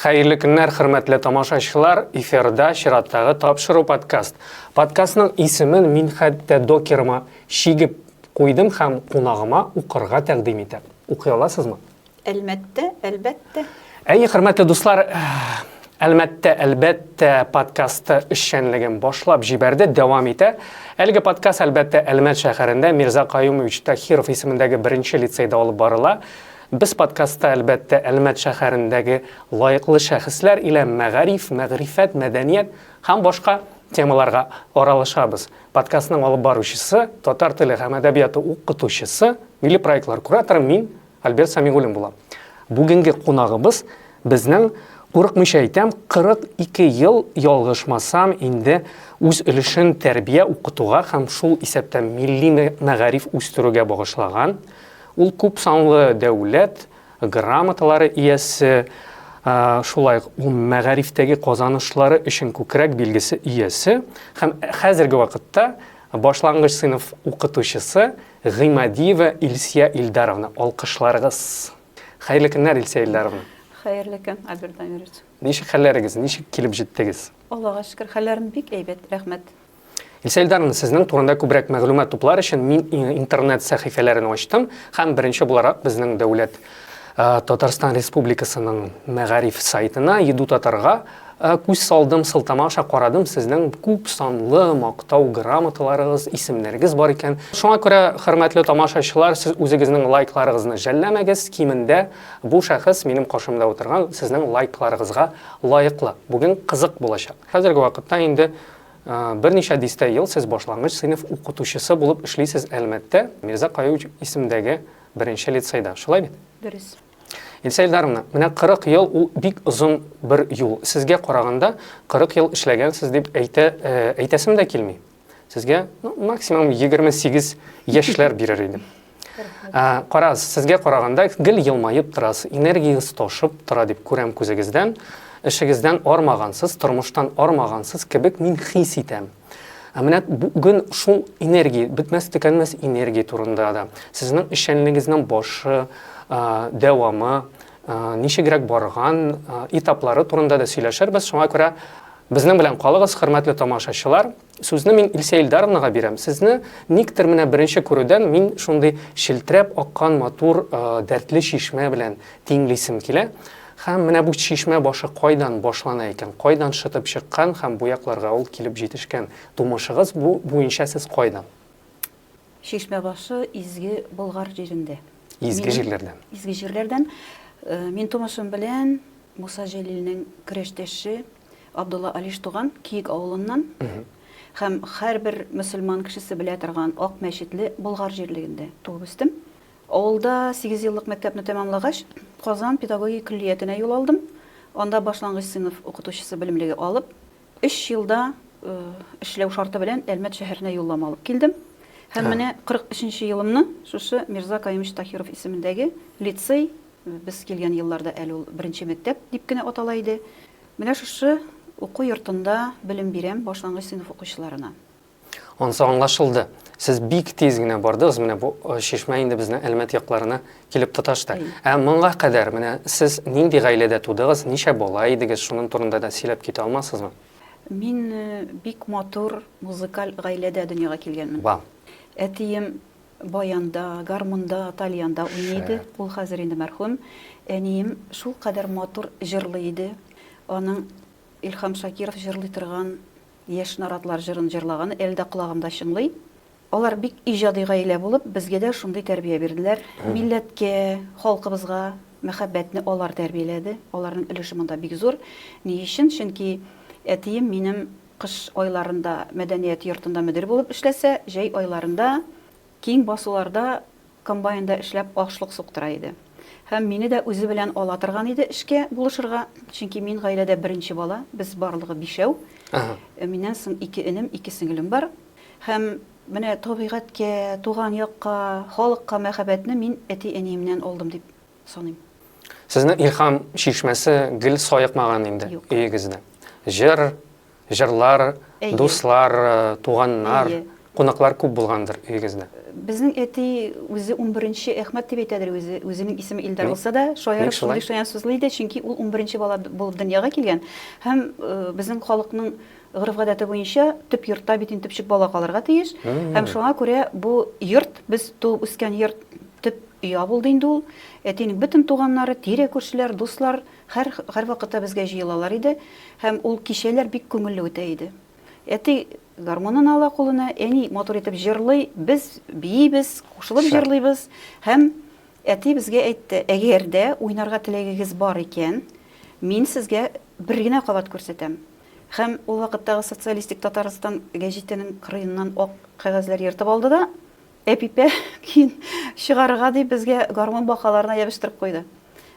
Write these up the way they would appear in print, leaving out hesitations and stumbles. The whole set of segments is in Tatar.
Хәерле көннәр, хөрмәтле тамашачылар! Эфирда чираттагы тапшыру подкаст. Подкастның исемен мин хәтта докерыма чигеп куйдым һәм кунагыма укырга тәкъдим итәм. Укый аласызмы? Әлмәттә, әлбәттә. Әйе, хөрмәтле дуслар, Әлмәттә, әлбәттә, подкасты эшчәнлеген башлап җибәрде, дәвам итә. Әлеге подкаст, әлбәттә, Әлмәт шәһәрендә Мирза Каюмович Тахиров исемендәге беренче лицейда алып барыла. Без подкастта, әлбәттә, Әлмәт шәһәрендәге лаеклы шәхесләр илә мәгариф, мәгърифәт, мәдәният һәм башка темаларга аралашабыз. Подкастның алып баручысы, татар теле һәм әдәбияты укытучысы, милли проектлар кураторы мин, Альберт Самигуллин булам. Бүгенге кунагыбыз безнең, курыкмыйча әйтәм, 42 ел, ялгышмасам, инде үз өлешен тәрбия укытуга һәм шул исәптән милли мәгариф үстерүгә багышлаган, Ул күп санлы дәүләт грамоталары иясе, шулай ук ул мәгарифтәге казанышлары өчен күкрәк билгесе иясе һәм хәзерге вакытта башлангыч сыйныф укытучысы Гыймадиева Илсия Илдаровна. Алкышларыгыз. Хәерле көннәр, Илсия Илдаровна. Хәерле көн, Альберт Дамирович. Ничек хәлләрегез, ничек килеп җиттегез? Аллага шөкер, хәлләрем бик әйбәт, рәхмәт. Илсә Илдаровна, сезнең турында күбрәк мәгълүмат туплар өчен мин интернет сәхифәләрен ачтым һәм беренче буларак безнең дәүләт Татарстан Республикасының мәгариф сайтына Еду татарга күз салдым, сылтама аша карадым, сезнең күп санлы мактау грамоталарыгыз, исемнәрегез бар икән. Шуңа күрә, хөрмәтле тамашачылар, сез үзегезнең лайкларыгызны жәлләмәгез, кимендә бу шәхес минем каршымда утырган сезнең лайкларыгызга лаеклы. Бүген кызык булачак. Хәзерге вакытта инде Берничә дистә ел сез башлангыч сыйныф укытучысы булып эшлисез Әлмәттә, Мирза Каюмович исемендәге беренче лицейда. Шулай бит? Дөрес. Илсә Илдаровна, менә 40 ел ул бик озын бер юл. Сезгә караганда 40 ел эшләгәнсез дип әйтә, әйтәсем дә килми. Сезгә, ну, максимум 28 яшьләр бирер идем. Карагыз, сезгә караганда гел елмаеп торасыз, энергиягез ташып тора дип күрәм күзегездән. Эшегездән армагансыз, тормыштан армагансыз кебек мин хис итәм. Ә менә бүген шул энергия, бетмәс төкәнмәс энергия турында да, сезнең эшчәнлегегезнең башы, дәвамы, ничегрәк барган этаплары турында да сөйләшербез. Шуңа күрә безнең белән калыгыз, хөрмәтле тамашачылар. Сүзне мин Илсә Илдаровнага бирәм. Сезне никтер менә беренче күрүдән мин шундый челтерәп аккан матур, дәртле чишмә белән тиңлисем килә. Һәм менә бу чишмә башы кайдан башлана икән, кайдан шытып чыккан һәм бу якларга ул килеп җитешкән? Тумышыгыз бу буенча сез кайдан? Чишмә башы Изге Болгар җирендә. Изге җирләрдән. Изге җирләрдән. Мин тумышым белән Муса Җәлилнең көрәштәше Абдулла Алиш туган Киек авылыннан һәм һәрбер мөселман кешесе белә торган Ак мәчетле Болгар җирлегендә туып үстем. Авылда сигезьеллык мәктәпне тәмамлагач, Казан педагогия көллиятенә юл алдым. Анда башлангыч сыйныф укытучысы белемлеге алып, өч елда эшләү шарты белән Әлмәт шәһәренә юллама алып килдем. Һәм менә 43 нче елымны шушы Мирза Каюмович Таһиров исемендәге лицей, без килгән елларда әле ул беренче мәктәп дип кенә атала иде, Менә шушы уку йортында белем бирәм башлангыч сыйныф укучыларына. Ансы аңлашылды. Сез бик тиз генә бардыгыз, менә бу чишмә инде безнең Әлмәт якларына килеп тоташты. Ә моңа кадәр менә сез нинди гаиләдә тудыгыз, ничә бала идегез, шуның турында да сөйләп китә алмассызмы? Мин бик матур музыкаль гаиләдә дөньяга килгәнмен. Ба. Әтием Баянда, гармунда, тальянда уйный иде. Ул хәзер инде мәрхүм. Әнием шулкадәр матур җырлый иде. Аның Илһам Шакиров җырлый торган Яшь наратлар җырын җырлаганы әле дә колагымда чыңлый. Алар бик иҗади гаилә булып, безгә дә шундый тәрбия бирделәр. Милләткә, халкыбызга мәхәббәтне алар тәрбияләде. Аларның өлеше монда бик зур. Ни өчен? Чөнки әтием минем Кыш айларында мәдәният йортында мөдир булып эшләсә, җәй айларында киң басуларда комбайнда эшләп ашлык суктыра иде. Һәм мине дә үзе белән ала торган иде эшкә булышырга, чөнки мин гаиләдә беренче бала, без барлыгы бишәү. Миннән соң ике энем, ике сеңелем бар. Һәм менә табигатькә, туган якка, халыкка мәхәббәтне мин әти-әниемнән алдым дип саныйм. Сезнең илһам чишмәсе гел саекмаган инде Юк. өегездә. Җыр, җырлар, Әйе. дуслар, э, туганнар. Әйе. Кунаклар күп булгандыр өегездә. Безнең әти үзе унберенче Әхмәт дип әйтәдер үзе, үзенең исеме Илдар булса да, шаярып шундый шаян сүзле иде, чөнки ул унберенче бала булып дөньяга килгән. Һәм безнең халыкның гореф-гадәте буенча төп йортта бит инде төпчек бала калырга тиеш. Һәм шуңа күрә бу йорт, без туып үскән йорт төп оя булды инде ул. Әтинең бөтен туганнары, тирә-күршеләр, дуслар һәр һәрвакытта безгә җыелалар иде. Һәм ул кичәләр бик күңелле үтә иде. Әти гармунын ала кулына, әни матур итеп җырлый, без биибез, кушылып җырлыйбыз. Һәм әти безгә әйтте, әгәр дә уйнарга теләгегез бар икән, мин сезгә бер генә кабат күрсәтәм. Һәм ул вакыттагы Социалистик Татарстан гәҗитенең кырыеннан ак кәгазьләр ертып алды да, Әпипә көен чыгарырга дип безгә гармун бакаларына ябештырып куйды.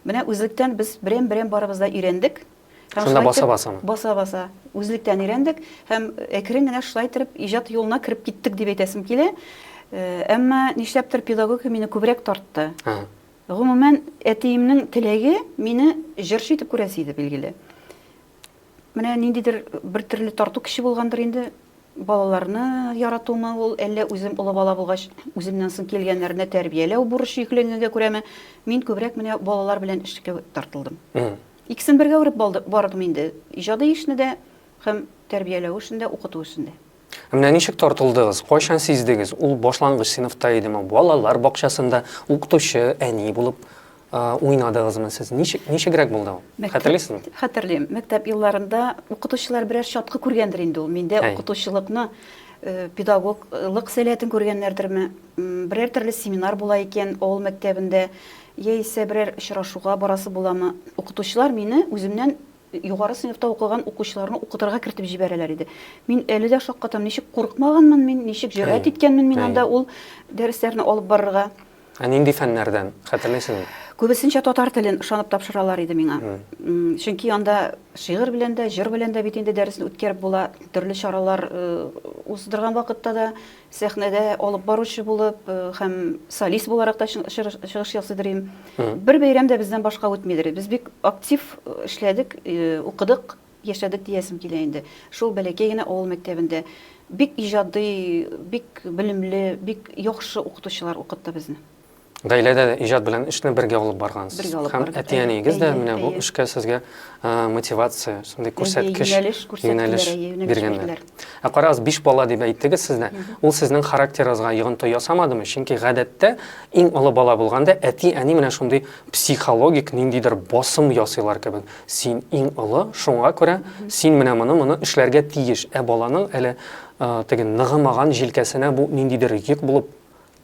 Менә үзлектән без берәм-берәм барыбыз да өйрәндек. Һәм Шунда баса-басамы? Баса-баса. Үзлектән өйрәндек һәм әкрен генә шулай иттереп иҗат юлына кереп киттек дип әйтәсем килә. Әмма нишләптер педагогика мине күбрәк тартты. Гомумән, әтиемнең теләге мине җырчы итеп күрәсе иде, билгеле. Менә ниндидер бер төрле тарту көче булгандыр инде. Балаларны яратумы ул, әллә үзем олы бала булгач, үземнән соң килгәннәрне тәрбияләү бурычы йөкләнгәнгә күрәме, мин күбрәк менә балалар белән эшкә тартылдым. Икесен бергә үреп бардым инде, иҗади эшне дә һәм тәрбияләү эшен дә, укыту эшен дә. Ә менә ничек тартылдыгыз, кайчан сиздегез, ул башлангыч сыйныфта идеме, балалар бакчасында укытучы, әни булып уйнадыгызмы сез? Ничек, ничегрәк булды ул? Хәтерлисезме? Хәтерлим. Мәктәп елларында укытучылар берәр чаткы күргәндер инде ул. Миндә укытучылыкны, педагоглык сәләтен күргәннәрдерме? Берәр төрле семинар була икән авыл мәктәбендә, яисә берәр очрашуга барасы буламы, укытучылар мине үземнән югары сыйныфта укыган укучыларны укытырга кертеп җибәрәләр иде. Мин әле дә шаккатам, ничек курыкмаганмын мин, ничек җөрьәт иткәнмен мин анда ул дәресләрне алып барырга. Ә нинди фәннәрдән, хәтерлисезме? Күбесенчә татар телен ышанып тапшыралар иде миңа. Чөнки анда шигырь белән дә, җыр белән дә бит инде дәресне үткәреп була. Төрле чаралар уздырган вакытта да сәхнәдә алып баручы булып һәм солист буларак та чыгыш ясыйдыр идем. Бер бәйрәм дә бездән башка үтмидер. Без бик актив эшләдек, укыдык, яшәдек диясем килә инде. Шул бәләкәй генә авыл мәктәбендә. Бик иҗади, бик белемле, бик яхшы укытучылар укытты безне. Гаиләдә дә иҗат белән эшне бергә алып баргансыз. Бергә алып Һәм бардык. әти-әниегез дә менә бу эшкә сезгә мотивация, шундый күрсәткеч, юнәлеш юнәлеш биргәннәр. Ә карагыз, биш бала дип әйттегез сез дә. Ул сезнең характерыгызга йогынты ясамадымы? Чөнки гадәттә иң олы бала булганда әти-әни менә шундый психологик ниндидер басым ясыйлар кебек. Син иң олы, шуңа күрә син менә моны, моны эшләргә тиеш. Ә баланың әле теге ныгымаган җилкәсенә бу ниндидер йөк булып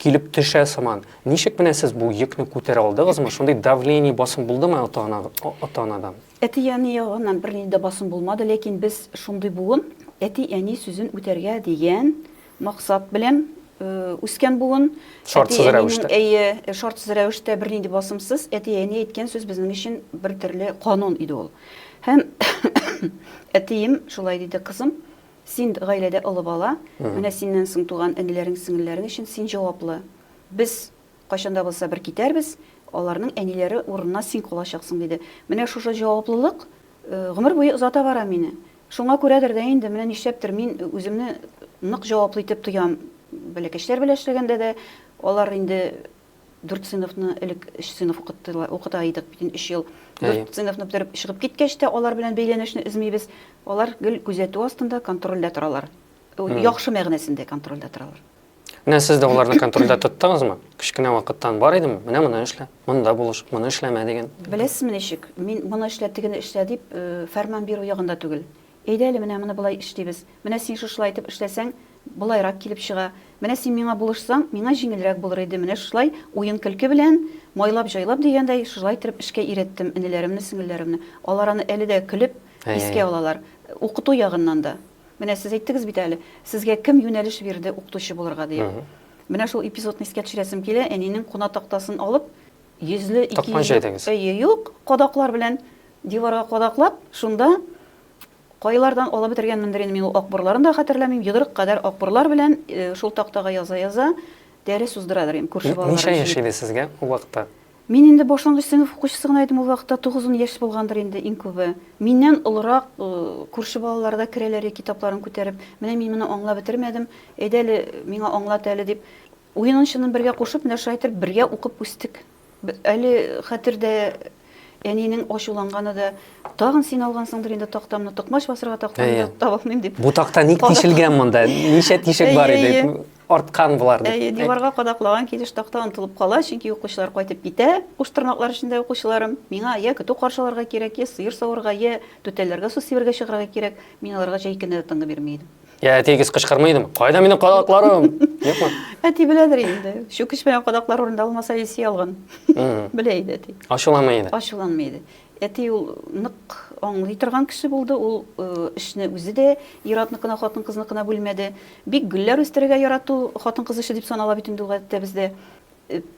килеп төшә сыман. Ничек менә сез бу йөкне күтәрә алдыгызмы? Шундый давление, басым булдымы ата-ана, ата-анадан? Әти-әни ягыннан бернинди дә басым булмады, ләкин без шундый буын, әти-әни сүзен үтәргә дигән максат белән үскән буын. Шартсыз рәвештә. Әйе, шартсыз рәвештә, бернинди басымсыз. Әти-әни әйткән сүз безнең өчен бер төрле канун иде ул. Һәм әтием шулай диде, кызым, син гаиләдә олы бала, менә синнән соң туган энеләрең, сеңелләрең өчен син җаваплы. Без кайчан да булса бер китәрбез, аларның әниләре урынына син калачаксың, диде. Менә шушы җаваплылык гомер буе озата бара мине. Шуңа күрәдер дә инде, менә нишләптер мин үземне нык җаваплы итеп тоям. Бәләкәчләр белән эшләгәндә дә, алар инде дүрт сыйныфны, элек өч сыйныф укыттылар, укыта идек бит инде өч ел. Дүрт сыйныфны бетереп чыгып киткәч тә, алар белән бәйләнешне өзмибез. Алар гел күзәтү астында, контрольдә торалар. Яхшы мәгънәсендә контрольдә торалар. Менә сез дә аларны контрольдә тоттыгызмы? Кечкенә вакыттан бар идеме? Менә моны эшлә, монда булыш, моны эшләмә дигән. Беләсезме ничек? Мин моны эшлә, тегене эшлә дип фәрман бирү ягында түгел. Әйдә әле менә моны болай эшлибез. Менә син шушылай итеп эшләсәң, болайрак килеп чыга. Менә син миңа булышсаң, миңа җиңелрәк булыр иде. Менә шулай уен-көлке белән, майлап-җайлап дигәндәй, шулай иттереп эшкә өйрәттем энеләремне, сеңелләремне. Алар аны әле дә көлеп искә алалар. Укыту ягыннан да. Менә сез әйттегез бит әле, сезгә кем юнәлеш бирде укытучы булырга диеп. Менә шул эпизодны искә төшерәсем килә, әнинең куна тактасын алып, йөзле, ике йөзле, әйе, юк, кадаклар белән диварга кадаклап, шунда кайлардан алып бетергәнмендер инде мин ул акбурларын да хәтерләмим, йодрык кадәр акбурлар белән шул тактага яза-яза дәрес уздырадыр идем күрше балаларын җыеп. Ничә яшь иде сезгә ул вакытта? Мин инде башлангыч сыйныф укучысы гына идем ул вакытта, 9-10 яшь булгандыр инде иң күбе. Миннән олырак күрше балалар да керәләр иде китапларын күтәреп. Менә мин моны аңлап бетермәдем, әйдә әле, миңа аңлат әле дип. Уенын-чынын бергә кушып, менә шулай итеп бергә укып үстек. Әле хәтердә әнинең ачуланганы да, тагын син алгансыңдыр инде тактамны, токмач басырга тактамны таба алмыйм дип. Бу такта ник тишелгән монда? Ничә тишек бар иде? Арткан болар дип. Әйе, диварга кадаклаган килеш такта онытылып кала, чөнки укучылар кайтып китә, куш тырнаклар эчендә укучыларым. Миңа я көтү каршы алырга кирәк, я сыер савырга, я түтәлләргә су сибергә чыгарга кирәк. Мин аларга җәй көне дә тынгы бирми идем. Я әтиегез кычкырмый идеме? Кайда минем кадакларым? Юкмы? Әти беләдер инде. Чүкеч белән кадаклар урында булмаса Илсөя алган. Белә иде әти. Ачуланмый иде. Ачуланмый иде. Әти ул нык аңлый торган кеше булды. Ул эшне үзе дә ир-атныкына, хатын-кызныкына бүлмәде. Бик гөлләр үстерергә ярату хатын-кыз эше дип санала бит инде ул гадәттә бездә.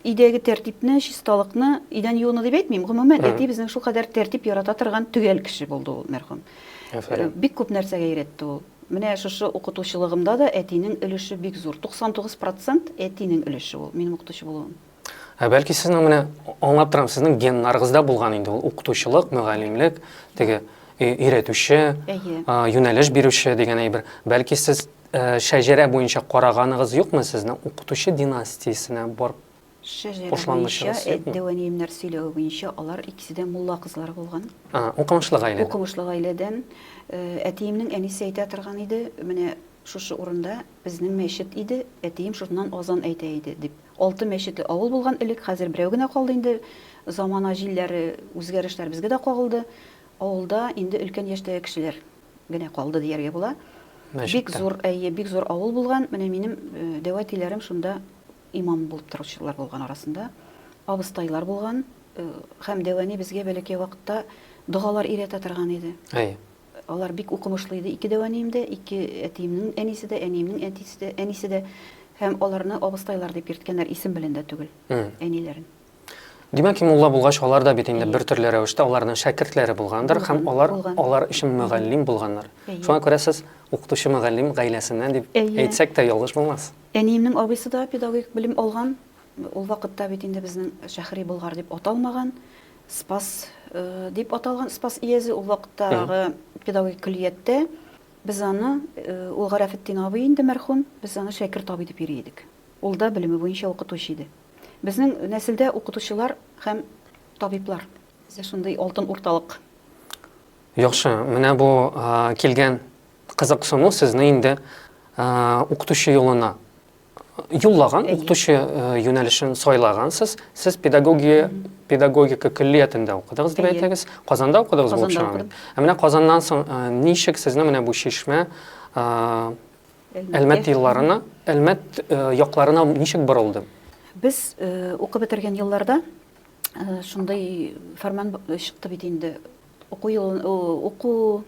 Өйдәге тәртипне, чисталыкны, идән юуны дип әйтмим, гомумән, әти безнең шулкадәр тәртип ярата торган төгәл кеше булды ул, мәрхүм. Афәрин. Бик күп нәрсәгә өйрәтте ул. Менә шушы укытучылыгымда да әтинең өлеше бик зур. 99 процент әтинең өлеше ул, минем укытучы булуым. Ә бәлки сезнең менә аңлап торам, сезнең геннарыгызда булган инде ул укытучылык, мөгаллимлек, теге өйрәтүче, юнәлеш бирүче дигән әйбер. Бәлки сез шәҗәрә буенча караганыгыз юкмы сезнең укытучы династиясенә барып Шәҗәрә буенча, дәү әниемнәр сөйләве буенча, алар икесе дә мулла кызлары булган. Укымышлы гаиләдән. Укымышлы гаиләдән. Әтиемнең әнисе әйтә торган иде, менә шушы урында безнең мәчет иде, әтием шуннан азан әйтә иде, дип. Алты мәчетле авыл булган элек, хәзер берәү генә калды инде. Замана җилләре, үзгәрешләр безгә дә кагылды. Авылда инде өлкән яшьтәге кешеләр генә калды дияргә була. Бик зур, әйе, бик зур авыл булган. Менә минем дәү әтиләрем шунда имам булып торучылар булган арасында. Абыстайлар булган. Һәм дәү әни безгә бәләкәй вакытта догалар өйрәтә торган иде. Әйе. Алар бик укымышлы иде, ике дәү әнием дә, ике әтиемнең әнисе дә, әниемнең әтисе дә, әнисе дә. Һәм аларны абыстайлар дип йөрткәннәр, исем белән дә түгел, әниләрен. Димәк ки, мулла булгач, алар да бит инде бер төрле рәвештә аларның шәкертләре булгандыр һәм алар алар өчен мөгаллим булганнар. Шуңа күрә сез укытучы мөгаллим гаиләсеннән дип әйтсәк тә ялгыш булмас. Әниемнең абыйсы да педагогик белем алган. Ул вакытта бит инде безнең Шәһри Болгар дип аталмаган, Спас дип аталган Спас өязе ул вакыттагы педагогик көллияттә без аны, ул Гарәфетдин абый инде мәрхүм, без аны Шәкерт абый дип йөри идек. Ул да белеме буенча укытучы иде. Безнең нәселдә укытучылар һәм табиблар. Бездә шундый алтын урталык. Яхшы, менә бу килгән кызыксыну сезне инде укытучы юлына юллаган, укытучы юнәлешен сайлагансыз. Сез педагогия, педагогика көллиятендә укыдыгыз дип әйтәгез. Казанда укыдыгыз булып чыга. Ә менә Казаннан соң ничек сезне менә бу чишмә Әлмәт елларына, Әлмәт э, якларына ничек борылды? Без э, укып бетергән елларда э, шундый фәрман чыкты бит инде. Уку елын, уку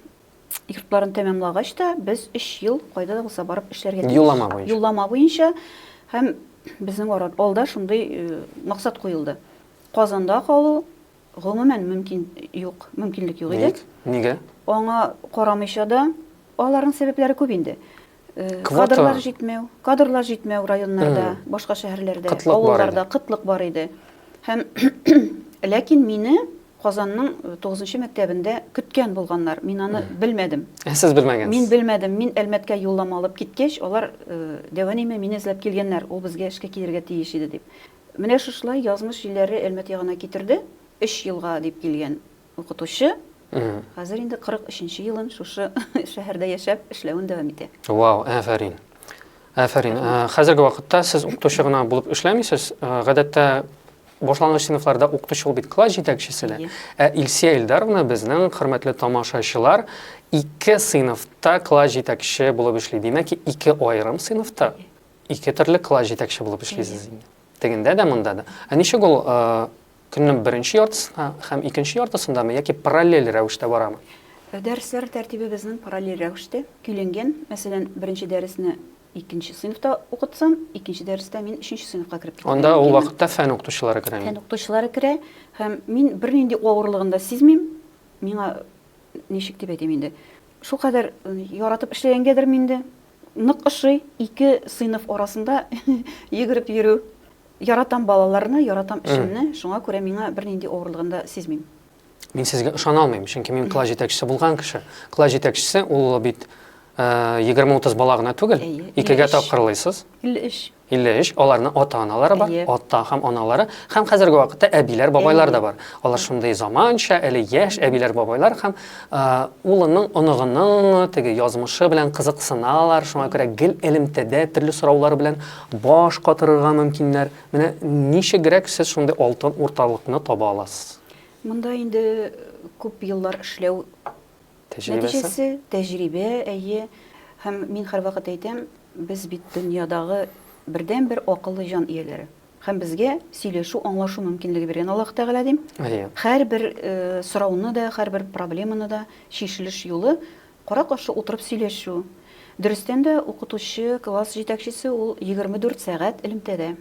йортларын тәмамлагач та без 3 ел кайда да булса барып эшләргә тиеш. Юллама буенча. Юллама буенча һәм безнең алда шундый максат куелды. Казанда калу Гомумән, мөмкин юк, мөмкинлек юк иде. Ник? Нигә? Аңа карамыйча да, аларның сәбәпләре күп инде. Э, Квота. Кадрлар җитмәү, кадрлар җитмәү районнарда, башка шәһәрләрдә, Кытлык бар авылларда иде. кытлык бар иде. Һәм ләкин мине Казанның 9 э, мәктәбендә көткән булганнар. Мин аны белмәдем. Ә сез белмәгәнсез. Мин белмәдем. Мин Әлмәткә юллама алып киткәч, алар э, дәү әниемә мине эзләп килгәннәр. Ул безгә эшкә килергә тиеш иде дип. Менә шушылай язмыш җилләре Әлмәт ягына китерде. Өч елга дип килгән укытучы, хәзер инде 43 нче елын шушы шәһәрдә яшәп, эшләвен дәвам итә. Вау, афәрин. Афәрин. Хәзерге вакытта сез укытучы гына булып эшләмисез. Гадәттә, башлангыч сыйныфларда укытучы ул бит класс җитәкчесе дә. Ә Илсия Илдаровна безнең хөрмәтле тамашачылар ике сыйныфта класс җитәкче булып эшли. Димәк, ике аерым сыйныфта Ике төрле класс җитәкче булып эшлисез инде. Тегендә дә, монда да. Ә ничек ул көннең беренче яртысына һәм икенче яртысындамы яки параллель рәвештә барамы? Дәресләр тәртибе безнең параллель рәвештә көйләнгән. Мәсәлән, беренче дәресне икенче сыйныфта укытсам, икенче дәрестә мин өченче сыйныфка кереп китәргә Анда ул вакытта фән укытучылары керә. Фән укытучылары керә һәм мин бернинди авырлыгын да сизмим. Миңа ничек дип әйтим инде, шулкадәр яратып эшләгәнгәдерме инде, Нык ошый ике сыйныф арасында йөгереп йөрү. Яратам балаларны, яратам эшемне, шуңа күрә миңа бернинди авырлыгын да сизмим. Мин сезгә ышана алмыйм, чөнки мин класс җитәкчесе булган кеше. Класс җитәкчесе ул бит 20-30 бала гына түгел, икегә тапкырлыйсыз. 53. 53, аларның ата-аналары бар, ата һәм аналары, һәм хәзерге вакытта әбиләр, бабайлар да бар. Алар шундый заманча, әле яшь әбиләр, бабайлар һәм улының, оныгының теге язмышы белән кызыксыналар, шуңа күрә гел элемтәдә төрле сораулар белән баш катырырга мөмкиннәр. Менә ничегрәк сез шундый алтын урталыкны таба аласыз? Монда инде күп еллар эшләү нәтиҗәсе, тәҗрибә, әйе. Һәм мин һәрвакыт әйтәм, без бит дөньядагы бердәнбер акыллы җан ияләре. Һәм безгә сөйләшү, аңлашу мөмкинлеге биргән Аллаһ Тәгалә, дим. Әйе. Һәрбер сорауны да, һәрбер проблеманы да чишелеш юлы кара-каршы утырып сөйләшү. Дөрестән дә, укытучы, класс җитәкчесе ул 24 сәгать элемтәдә.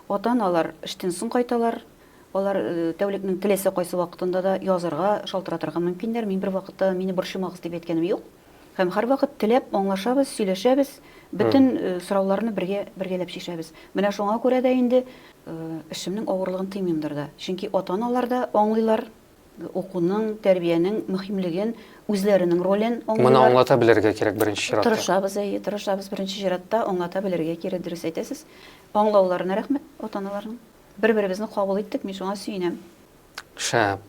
Ата-аналар эштән соң кайталар, Алар тәүлекнең теләсә кайсы вакытында да язырга, шалтыратырга мөмкиннәр. Мин бервакытта да мине борчымагыз дип әйткәнем юк. Һәм һәрвакыт теләп аңлашабыз, сөйләшәбез, бөтен сорауларны бергә бергәләп чишәбез. Менә шуңа күрә дә инде эшемнең авырлыгын тоймыймдыр да. Чөнки ата-аналар да аңлыйлар укуның, тәрбиянең мөһимлеген, үзләренең ролен аңлыйлар. Моны аңлата белергә кирәк беренче чиратта. Тырышабыз, әйе, тырышабыз беренче чиратта аңлата белергә кирәк, дөрес әйтәсез. Аңлауларына рәхмәт ата-аналарның. Бер-беребезне кабул иттек, мин шуңа сөенәм. Шәп.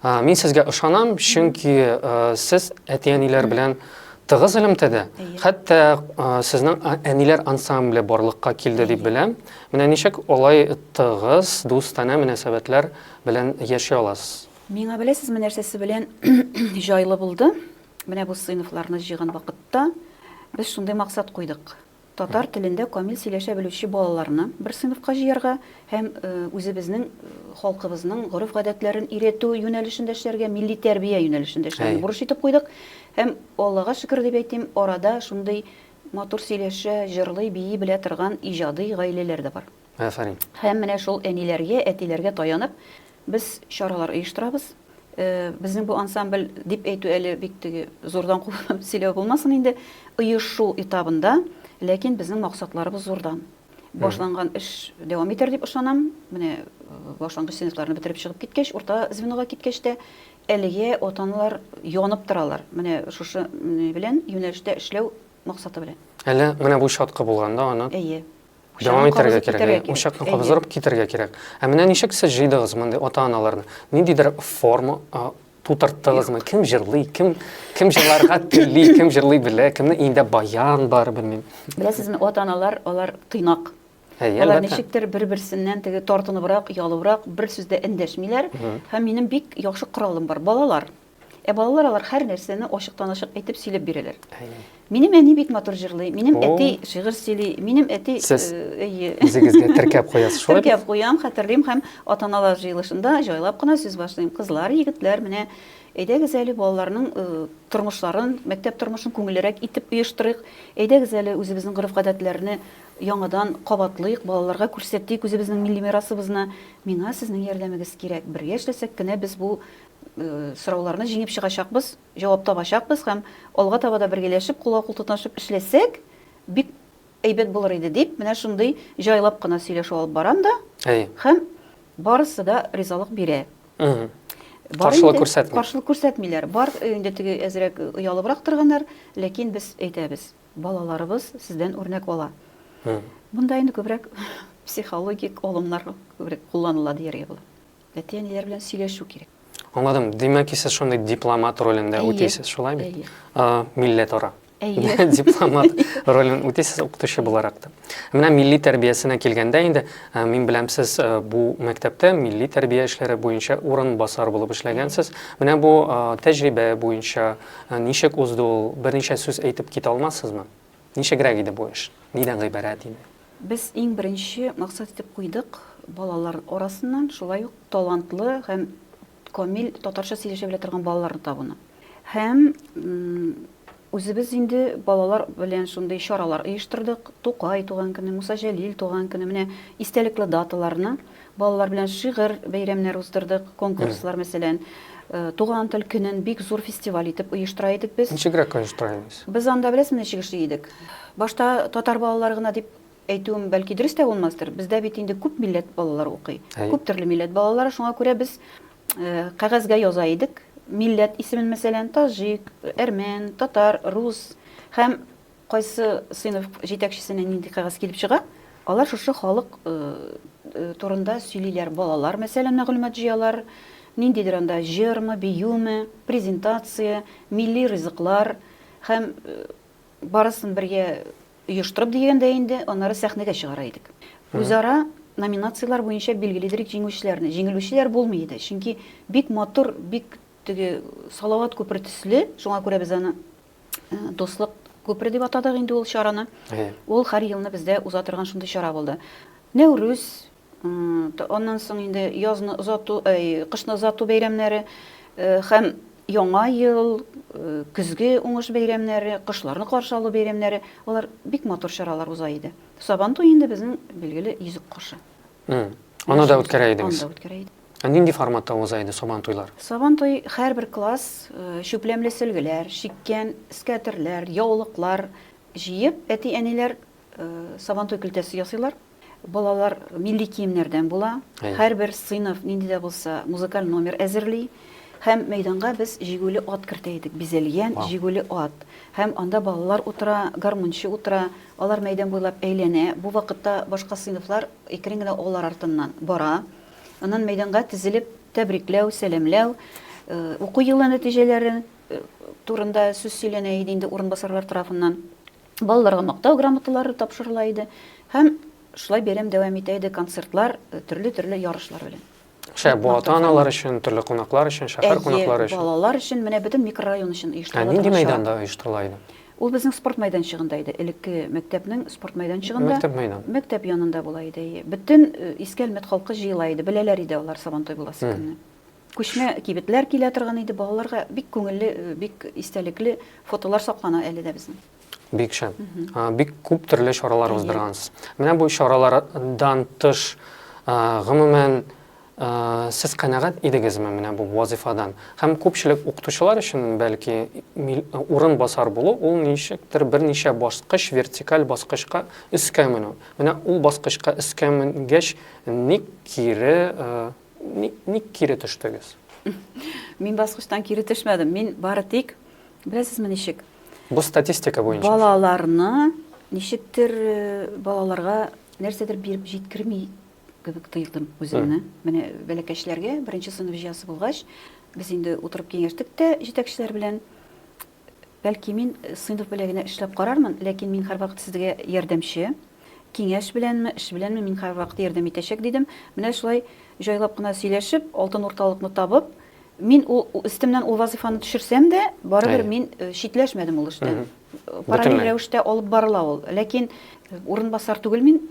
Мин сезгә ышанам, чөнки сез әти-әниләр белән тыгыз элемтәдә. Хәтта сезнең әниләр ансамбле барлыкка килде дип беләм. Менә ничек алай тыгыз, дустанә мөнәсәбәтләр белән яши аласыз? Миңа беләсезме нәрсәсе белән җайлы булды? Менә бу сыйныфларны җыйган вакытта без шундый максат куйдык. Татар телендә камил сөйләшә белүче балаларны бер сыйныфка җыярга һәм үзебезнең халкыбызның гореф-гадәтләрен өйрәтү юнәлешендә эшләргә, милли тәрбия юнәлешендә эшләрне бурыч итеп куйдык. Һәм, Аллага шөкер дип әйтим, арада шундый матур сөйләшә, җырлый, бии белә торган иҗади гаиләләр дә бар. Афәрин. Һәм менә шул әниләргә, әтиләргә таянып, без чаралар оештырабыз. Безнең бу ансамбль дип әйтү әле бик теге зурдан кубып сөйләү булмасын инде, оешу этабында, ләкин безнең максатларыбыз зурдан. Башланган эш дәвам итәр дип ышанам. Менә башлангыч сыйныфларны бетереп чыгып киткәч, урта звенога киткәч тә, әлегә ата-аналар янып торалар. Менә шушы белән юнәлештә эшләү максаты белән. Әле менә бу чаткы булганда аны Әйе. Дәвам итәргә кирәк. Учакны кабыздырып китәргә кирәк. Ә менә ничек сез җыйдыгыз мондый ата-аналарны? Ниндидер форма тутырттыгызмы? Кем җырлый, кем кем җырларга тели, кем җырлый белә, кемнең өендә баян бар, белмим. Беләсезме, ата-аналар алар тыйнак. Алар ничектер бер-берсеннән теге тартыныбрак, оялыбрак, бер сүз дә эндәшмиләр. Һәм минем бик яхшы коралым бар, балалар. Ә балалар алар һәр нәрсәне ачыктан-ачык әйтеп сөйләп бирәләр. Минем әни бик матур җырлый, минем әти шигырь сөйли, минем әти Сез э, үзегезгә теркәп куясыз шулай? Теркәп куям, хәтерлим һәм ата-аналар җыелышында җайлап кына сүз башлыйм. Кызлар, егетләр, менә әйдәгез әле балаларның э, тормышларын, мәктәп тормышын күңеллерәк итеп оештырыйк. Әйдәгез әле үзебезнең гореф-гадәтләрне яңадан кабатлыйк, балаларга күрсәтик үзебезнең милли мирасыбызны. Миңа сезнең ярдәмегез кирәк. Бергә эшләсәк кенә без бу сорауларны җиңеп чыгачакбыз, җавап табачакбыз һәм алга таба да бергәләшеп, кулга-кул тотынышып эшләсәк, бик әйбәт булыр иде, дип, менә шундый җайлап кына сөйләшү алып барам да. Әйе. Һәм барысы да ризалык бирә. Бар Каршылык күрсәтми. Каршылык күрсәтмиләр. Бар инде теге әзрәк оялыбрак торганнар, ләкин без әйтәбез, балаларыбыз сездән үрнәк ала. Монда инде күбрәк психологик алымнар күбрәк кулланыла дияргә була. Әти-әниләр белән сөйләшү кирәк. Аңладым. Димәк ки, сез шундый дипломат ролендә үтисез, шулай бит? Әйе. Милләтара. Әйе. Дипломат ролен үтисез укытучы буларак та. Менә милли тәрбиясенә килгәндә инде, мин беләм, сез бу мәктәптә милли тәрбия эшләре буенча урынбасар булып эшләгәнсез. Менә бу тәҗрибә буенча ничек узды ул? Берничә сүз әйтеп китә алмассызмы? Ничегрәк иде бу эш? Нидән гыйбарәт иде? Без иң беренче максат итеп куйдык, балалар арасыннан шулай ук талантлы һәм камил татарча сөйләшә белә торган балаларны табуны. Һәм үзебез инде балалар белән шундый чаралар оештырдык. Тукай туган көне, Муса Җәлил туган көне, менә истәлекле даталарны балалар белән шигырь бәйрәмнәр уздырдык, конкурслар, мәсәлән, Туган тел көнен бик зур фестиваль итеп оештыра идек без. Ничегрәк оештыра идегез? Без анда, беләсезме, ничек эшли идек? Башта татар балалары гына дип әйтүем бәлки дөрес тә булмастыр. Бездә бит инде күп милләт балалары укый. Күп төрле милләт балалары, шуңа күрә без кәгазьгә яза идек. Милләт исемен, мәсәлән, таҗик, әрмән, татар, рус һәм кайсы сыйныф җитәкчесенә нинди кәгазь килеп чыга, алар шушы халык турында сөйлиләр. Балалар, мәсәлән, мәгълүмат җыялар, ниндидер анда җырмы, биюме, презентация, милли ризыклар һәм барысын бергә оештырып дигәндә инде, аннары сәхнәгә чыгара идек. Үзара номинацияләр буенча билгелидерик җиңүчеләрне. Җиңелүчеләр булмый иде, чөнки бик матур, бик теге Салават күпере төсле, шуңа күрә без аны Дуслык күпере дип атадык инде ул чараны. Ул һәр елны бездә уза торган шундый чара булды. Нәүрүз, аннан соң инде язны озату, кышны озату бәйрәмнәре һәм Яңа ел, көзге уңыш бәйрәмнәре, кошларны каршы алу бәйрәмнәре, алар бик матур чаралар уза иде. Сабан туе инде безнең билгеле йөзек кошы. Аны да үткәрә идегез? Аны да үткәрә идек. Ә нинди форматта уза иде Сабан туйлар? Сабан туй һәрбер класс чүпләмле сөлгеләр, чиккән эскәтерләр, яулыклар җыеп, әти-әниләр Сабан туй көлтәсе ясыйлар. Балалар милли киемнәрдән була. Һәрбер сыйныф нинди дә булса музыкаль номер әзерли. Һәм мәйданга без җигүле ат кертә идек, бизәлгән җигүле ат. Һәм анда балалар утыра, гармунчы утыра, алар мәйдан буйлап әйләнә. Бу вакытта башка сыйныфлар әкрен генә алар артыннан бара. Аннан мәйданга тезелеп тәбрикләү, сәламләү, уку елы нәтиҗәләре турында сүз сөйләнә иде инде урынбасарлар тарафыннан. Балаларга мактау грамоталары тапшырыла иде. Һәм шулай бәйрәм дәвам итә иде концертлар, төрле-төрле ярышлар белән. Шәп, бу ата-аналар өчен, төрле кунаклар өчен, шәһәр кунаклары өчен. Балалар өчен, менә бөтен микрорайон өчен оештырыла. Ә нинди мәйданда оештырыла иде? Ул безнең спорт мәйданчыгында иде. Элекке мәктәпнең спорт мәйданчыгында. Мәктәп мәйдан. Мәктәп янында була иде. Әйе. Бөтен Иске Әлмәт халкы җыела иде. Беләләр иде алар Сабантуй буласы көнне. Күчмә кибетләр килә торган иде. Балаларга бик күңелле, бик истәлекле фотолар саклана әле дә безнең. Бик шәп. Бик күп төрле чаралар уздыргансыз. Менә бу чаралардан тыш, гомумән, сез канәгать идегезме менә бу вазифадан? Һәм күпчелек укытучылар өчен, бәлки, урынбасар булу ул ничектер берничә баскыч, вертикаль баскычка өскә менү. Менә ул баскычка өскә менгәч, ник кире, ник кире төштегез? Мин баскычтан кире төшмәдем. Мин бары тик, беләсезме ничек? Бу статистика буенча. Балаларны ничектер балаларга нәрсәдер биреп җиткерми кебек тойдым үземне. Менә бәләкәчләргә беренче сыйныф җыясы булгач, без инде утырып киңәштек тә җитәкчеләр белән. Бәлки мин сыйныф белән генә эшләп карармын, ләкин мин һәрвакыт сезгә ярдәмче. Киңәш беләнме, эш беләнме мин һәрвакыт ярдәм итәчәк дидем. Менә шулай җайлап кына сөйләшеп, алтын урталыкны табып, мин ул өстемнән ул вазыйфаны төшерсәм дә, барыбер мин читләшмәдем ул эштән. Параллель рәвештә алып барыла ул. Ләкин урынбасар түгел мин,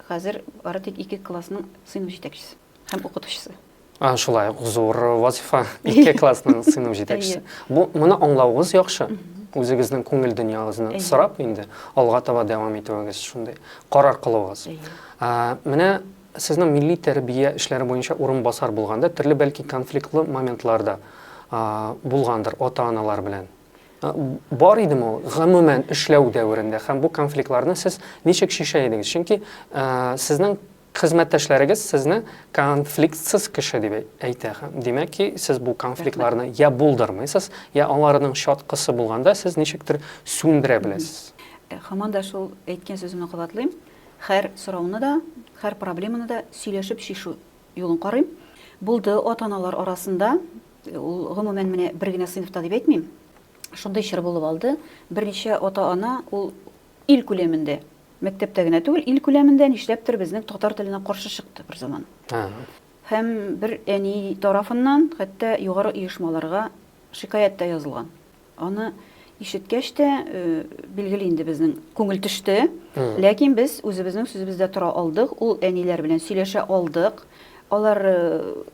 хәзер бары тик ике классның сыйныф җитәкчесе һәм укытучысы. А, шулай ук зур вазифа, ике классның сыйныф җитәкчесе. Бу моны аңлавыгыз яхшы. Үзегезнең күңел дөньягызны сорап инде алга таба дәвам итүегез шундый карар кылуыгыз. Менә сезнең милли тәрбия эшләре буенча урынбасар булганда төрле бәлки конфликтлы моментлар да булгандыр ата-аналар белән. Бар идеме ул гомумән эшләү дәверендә һәм бу конфликтларны сез ничек чишә идегез? Чөнки сезнең Хезмәттәшләрегез сезне конфликтсыз кеше дип әйтә. Димәк ки, сез бу конфликтларны я булдырмыйсыз, я аларның чаткысы булганда сез ничектер сүндерә беләсез. Һаман да шул әйткән сүземне кабатлыйм. Һәр сорауны да, һәр проблеманы да сөйләшеп чишү юлын карыйм. Булды ата-аналар арасында, ул гомумән менә бер генә сыйныфта дип әйтмим, шундый чор булып алды, берничә ата-ана ул ил күләмендә Мәктәптә генә түгел, ил күләмендә нишләптер безнең татар теленә каршы чыкты бер заман. Һәм бер әни тарафыннан хәтта югары оешмаларга шикаять тә язылган. Аны ишеткәч тә, билгеле инде безнең күңел төште. Ләкин без үзебезнең сүзебездә тора алдык, ул әниләр белән сөйләшә алдык. Алар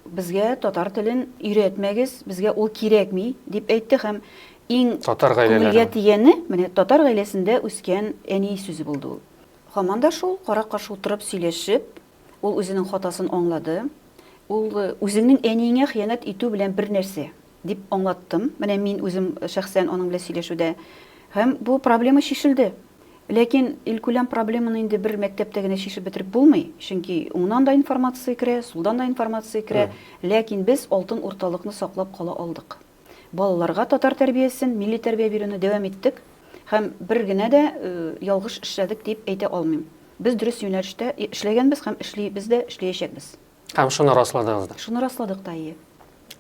безгә татар телен өйрәтмәгез, безгә ул кирәкми, дип әйтте һәм Иң Татар гаиләләре. күңелгә тигәне, менә татар гаиләсендә үскән әни сүзе булды ул. Һаман да шул, кара-каршы утырып сөйләшеп, ул үзенең хатасын аңлады. Ул үзеңнең әниеңә хыянәт итү белән бер нәрсә, дип аңлаттым. Менә мин үзем шәхсән аның белән сөйләшүдә. Һәм бу проблема чишелде. Ләкин илкүләм проблеманы инде бер мәктәптә генә чишеп бетереп булмый, чөнки уңнан да информация керә, сулдан да информация керә. Ләкин без алтын урталыкны саклап кала алдык. Балаларга татар тәрбиясен, милли тәрбия бирүне дәвам иттек һәм бер генә дә ялгыш эшләдек дип әйтә алмыйм. Без дөрес юнәлештә эшләгәнбез һәм эшлибез дә, эшләячәкбез. Һәм шуны расладыгыз да. Шуны расладык та, әйе.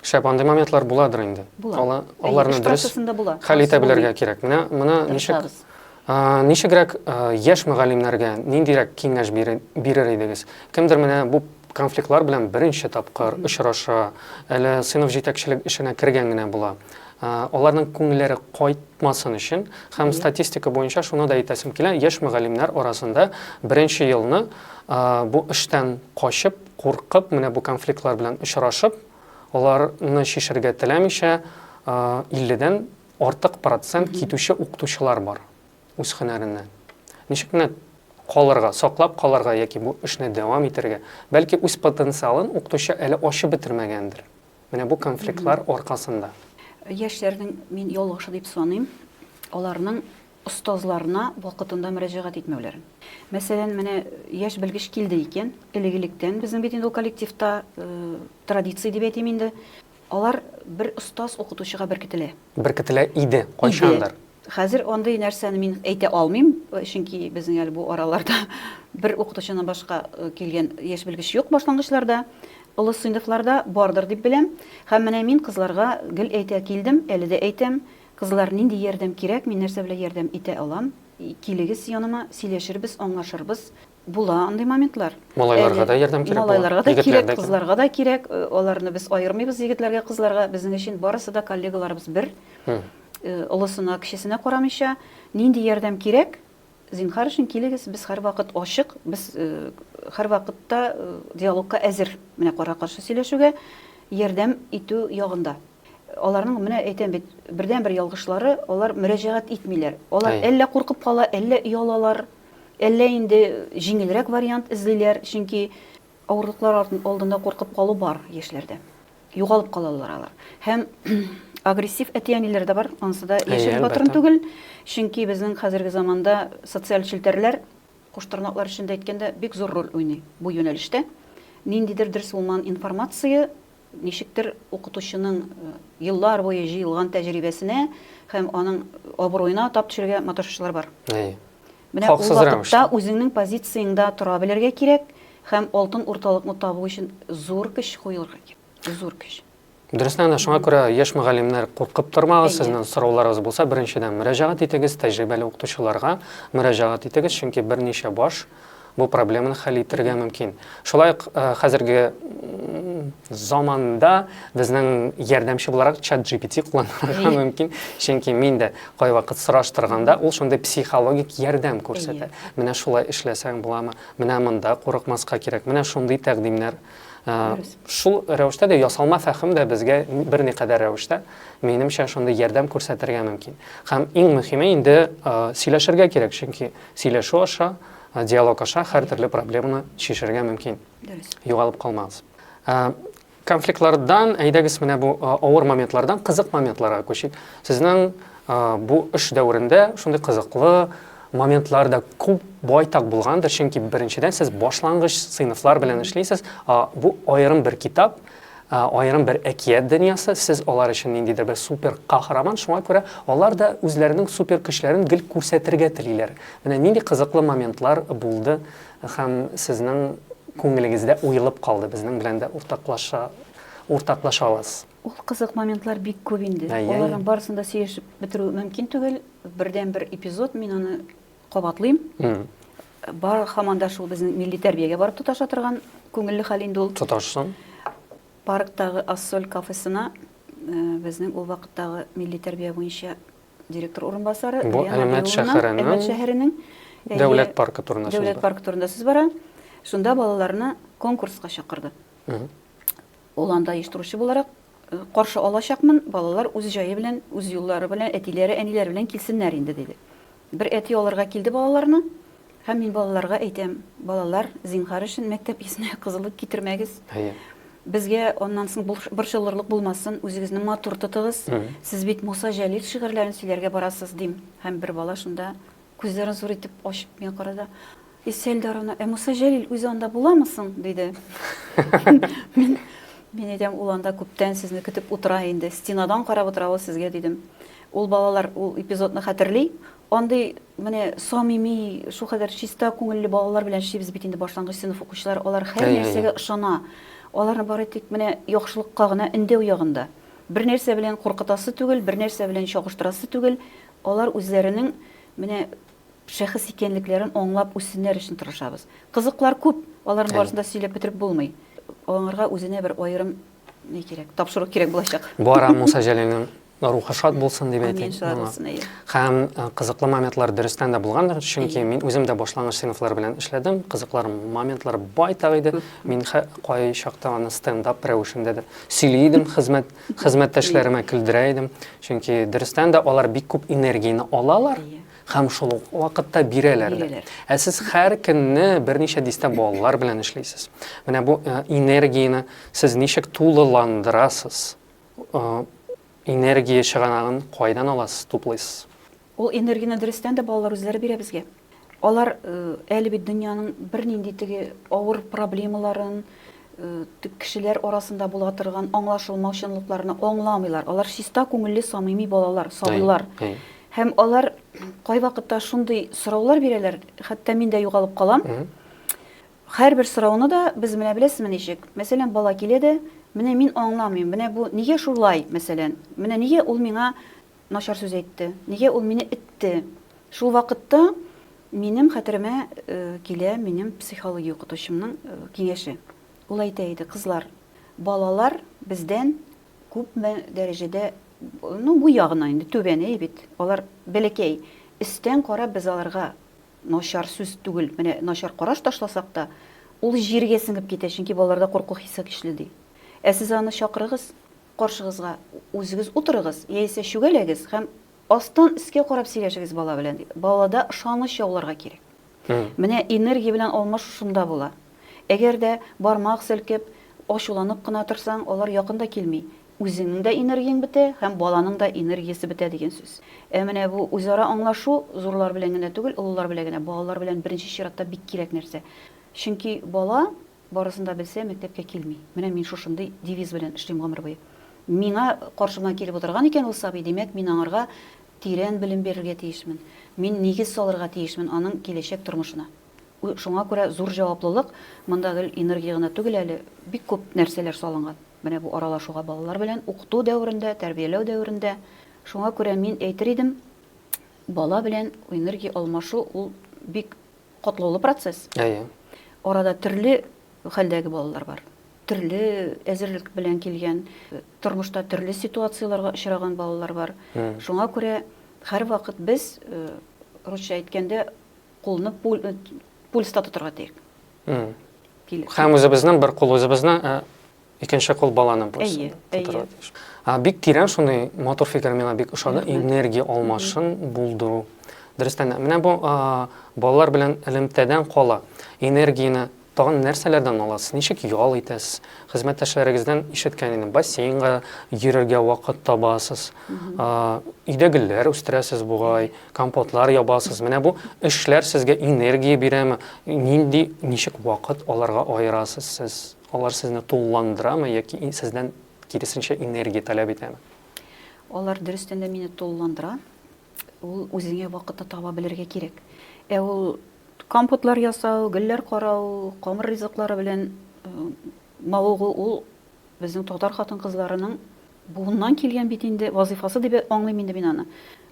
Шәп, андый моментлар буладыр инде. Була. Ала, Әйе, аларны эш дөрес процессында була. хәл итә Ансыз белергә булмый. кирәк. Менә моны ничек Тырышабыз. ничегрәк яшь мөгаллимнәргә ниндирәк киңәш бирер идегез? Кемдер менә бу конфликтлар белән беренче тапкыр очраша, әле сыйныф җитәкчелек эшенә кергән генә була. Аларның күңелләре кайтмасын өчен һәм статистика буенча шуны да әйтәсем килә, яшь мөгаллимнәр арасында беренче елны бу эштән качып, куркып, менә бу конфликтлар белән очрашып, аларны чишергә теләмичә, 50дән артык процент китүче укытучылар бар үз һөнәреннән. Ничек менә калырга, саклап калырга яки бу эшне дәвам итәргә? Бәлки үз потенциалын укытучы әле ачып бетермәгәндер. Менә бу конфликтлар аркасында. Яшьләрнең мин ялгышы дип саныйм, аларның остазларына вакытында мөрәҗәгать итмәүләрен. Мәсәлән, менә яшь белгеч килде икән, элек-электән безнең бит инде ул коллективта традиция дип әйтим инде, алар бер остаз укытучыга беркетелә. Беркетелә иде, кайчандыр. Хәзер андый нәрсәне мин әйтә алмыйм, чөнки безнең әле бу араларда бер укытучыдан башка килгән яшь белгеч юк башлангычларда. Олы сыйныфларда бардыр дип беләм. Һәм менә мин кызларга гел әйтә килдем, әле дә әйтәм, кызлар, нинди ярдәм кирәк, мин нәрсә белән ярдәм итә алам, килегез яныма, сөйләшербез, аңлашырбыз. Була андый моментлар. Малайларга да ярдәм кирәк була. Малайларга да кирәк, кызларга да кирәк. Аларны без аермыйбыз егетләргә, кызларга. Безнең өчен барысы да коллегаларыбыз бер. Олысына, кечесенә карамыйча, нинди ярдәм кирәк, зинһар өчен килегез, без һәрвакыт ачык, без һәрвакытта диалогка әзер. Менә кара-каршы сөйләшүгә ярдәм итү ягында. Аларның, менә әйтәм бит, бердәнбер ялгышлары, алар мөрәҗәгать итмиләр. Алар әллә куркып кала, әллә оялалар. Әллә инде җиңелрәк вариант эзлиләр, чөнки авырлыклар алдында куркып калу бар яшьләрдә. Югалып калалар алар. Һәм агрессив әти-әниләр дә бар, анысы да яшерен батырын түгел. Чөнки безнең хәзерге заманда социаль челтәрләр, куш тырнаклар эчендә әйткәндә, бик зур роль уйный бу юнәлештә. Ниндидер дөрес булмаган информация Ничектер укытучының еллар буе җыелган тәҗрибәсенә һәм аның абруена тап төшерергә маташучылар бар. Әйе. Менә ул вакытта үзеңнең позицияңдә тора белергә кирәк һәм алтын урталыкны табу өчен зур көч куелырга кирәк. Зур көч. Дөрестән дә, шуңа күрә яшь мөгаллимнәр куркып тормагыз, сезнең сорауларыгыз булса, беренчедән мөрәҗәгать итегез, тәҗрибәле укытучыларга мөрәҗәгать итегез, чөнки берничә баш бу проблеманы хәл итәргә мөмкин. Шулай ук э, хәзерге заманда безнең ярдәмче буларак чат GPT кулланырга мөмкин, чөнки мин дә кайвакыт сораштырганда ул шундый психологик ярдәм күрсәтә. Менә шулай эшләсәң буламы? Менә монда курыкмаска кирәк. Менә шундый тәкъдимнәр. Э, шул рәвештә дә ясалма фәһем дә безгә берникадәр рәвештә, минемчә, шундый ярдәм күрсәтергә мөмкин. Һәм иң мөһиме инде э, сөйләшергә кирәк, чөнки Сөйләшү аша, диалог аша һәртөрле проблеманы чишәргә мөмкин. Дөрес. Югалып калмагыз. Конфликтлардан, әйдәгез менә бу авыр моментлардан кызык моментларга күчик. Сезнең бу эш дәверендә шундый кызыклы моментлар да күп байтак булгандыр, чөнки беренчедән сез башлангыч сыйныфлар белән эшлисез, бу аерым бер китап, Аерым бер әкият дөньясы, сез алар өчен ниндидер бер супер каһарман, шуңа күрә алар да үзләренең супер көчләрен гел күрсәтергә телиләр. Менә нинди кызыклы моментлар булды һәм сезнең күңелегездә уелып калды, безнең белән дә уртаклаша уртаклаша аласыз. Ул кызык моментлар бик күп инде. Аларның барысын да сөйләшеп бетерү мөмкин түгел. Бердәнбер эпизод, мин аны Кабатлыйм. Бар һаман да шул безнең милли тәрбиягә барып тоташа торган күңелле хәл инде ул. Тоташсын. Парктагы Ассоль кафесына э, безнең ул вакыттагы милли тәрбия буенча директор урынбасары Бу Әлмәт шәһәренең Әлмәт шәһәренең Дәүләт паркы турында сүз Дәүләт паркы турында сүз бара. Шунда балаларны конкурска чакырды. Ул анда оештыручы буларак э, каршы алачакмын, балалар үз җае белән, үз юллары белән, әтиләре, әниләре белән килсеннәр инде, диде. Бер әти алырга килде балаларны, һәм мин балаларга әйтәм, балалар, зинһар өчен мәктәп йөзенә кызыллык китермәгез. Әйе. Безгә аннан соң борчылырлык булмасын, үзегезне матур тотыгыз. Сез бит Муса Җәлил шигырьләрен сөйләргә барасыз, дим. Һәм бер бала шунда. Күзләрен зур итеп ачып миңа карады. Илсөя Илдаровна, ә Муса Җәлил үзе анда буламы соң? диде. Мин, мин әйтәм, ул анда күптән сезне көтеп утыра инде. Стенадан карап утыра ул сезгә, дидем. Ул балалар ул эпизодны хәтерли. Андый менә самими, шулкадәр чиста күңелле балалар белән эшлибез бит инде башлангыч сыйныф укучылары. Алар һәр нәрсәгә ышана. Аларны бары тик менә яхшылыкка гына өндәү ягында. Бер нәрсә белән куркытасы түгел, бер нәрсә белән чагыштырасы түгел. Алар үзләренең менә шәхес икәнлекләрен аңлап үссеннәр өчен тырышабыз. Кызыклар күп, аларның барысын да сөйләп бетереп булмый. Аңарга үзенә бер аерым ни кирәк, тапшыру кирәк булачак. Бара Муса Җәлилнең рухы шат булсын дип әйтик. Амин, шат булсын, әйе. Һәм кызыклы моментлар дөрестән дә булгандыр, чөнки мин үзем дә башлангыч сыйныфлар белән эшләдем, кызыклар моментлар байтак иде. Мин кай чакта аны стендап рәвешендә дә сөйли идем, хезмәт хезмәттәшләремә көлдерә идем. Чөнки дөрестән дә алар бик күп энергияне алалар һәм шул ук вакытта бирәләр дә. Ә сез һәр көнне берничә дистә балалар белән эшлисез. Менә бу энергияне сез ничек тулыландырасыз? Энергия чыганагын кайдан аласыз, туплыйсыз? Ул энергияне дөрестән дә балалар үзләре бирә безгә. Алар әле бит дөньяның бернинди теге авыр проблемаларын, кешеләр арасында була торган аңлашылмаучанлыкларны аңламыйлар. Алар чиста күңелле, самими балалар, сабыйлар. Һәм алар кайвакытта шундый сораулар бирәләр, хәтта мин дә югалып калам. Һәрбер сорауны да без менә беләсезме ничек? Мәсәлән, бала килә дә, менә мин аңламыйм, менә бу нигә шулай, мәсәлән, менә нигә ул миңа начар сүз әйтте, нигә ул мине этте? Шул вакытта минем хәтеремә килә минем психология укытучымның киңәше. Ул әйтә иде, кызлар, балалар бездән күпме дәрәҗәдә, ну, бу ягына инде түбән, әйе бит, алар бәләкәй. Өстән карап без аларга Начар сүз түгел, менә начар караш ташласак та, ул җиргә сеңеп китә, чөнки балаларда курку хисе көчле, ди. Ә сез аны чакырыгыз, каршыгызга үзегез утырыгыз, яисә чүгәләгез һәм астан өскә карап сөйләшегез бала белән, ди. Балада ышаныч яуларга кирәк. Менә энергия белән алмашу шунда була. Әгәр дә бармак селкеп, ачуланып кына торсаң, алар якын да килми. Үзеңнең дә энергияң бетә һәм баланың да энергиясе бетә дигән сүз. Ә менә бу үзара аңлашу зурлар белән генә түгел, олылар белән генә, балалар белән беренче чиратта бик кирәк нәрсә. Чөнки бала, барысын да белсә, мәктәпкә килми. Менә мин шушындый девиз белән эшлим гомер буе. Миңа каршыма килеп утырган икән ул сабый, димәк, мин аңарга тирән белем бирергә тиешмен. Мин нигез салырга тиешмен аның киләчәк тормышына. Шуңа күрә зур җаваплылык, монда гел энергия генә түгел әле, бик күп нәрсәләр салынган. Менә бу аралашуга балалар белән укыту дәверендә, тәрбияләү дәверендә. Шуңа күрә мин әйтер идем, бала белән энергия алмашу ул бик катлаулы процесс. Әйе. Арада төрле хәлдәге балалар бар. Төрле әзерлек белән килгән, тормышта төрле ситуацияләргә очраган балалар бар. Шуңа күрә һәрвакыт без, русча әйткәндә, кулны пульста тотарга тирәк. Һәм үзебезнең бер кул үзебезне, ә икенче кул баланың пульсын тотарга тиеш. Бик тирән шундый матур фикер миңа бик ошады. Энергия алмашын булдыру. Дөрестән дә, менә бу балалар белән элемтәдән кала энергияне Тагын нәрсәләрдән аласыз? Ничек ял итәсез? Хезмәттәшләрегездән ишеткән идем, бассейнга йөрергә вакыт табасыз, өйдә гөлләр үстерәсез бугай, компотлар ябасыз. Менә бу эшләр сезгә энергия бирәме? Нинди, ничек вакыт аларга аерасыз сез? Алар сезне тулыландырамы яки сездән киресенчә энергия таләп итәме? Алар дөрестән дә мине тулыландыра. Ул үзеңә вакытны таба белергә кирәк. Ә ул Компотлар ясау, гөлләр карау, камыр ризыклары белән мавыгу ул безнең татар хатын-кызларының буыннан килгән бит инде вазыйфасы дип аңлыйм инде мин аны.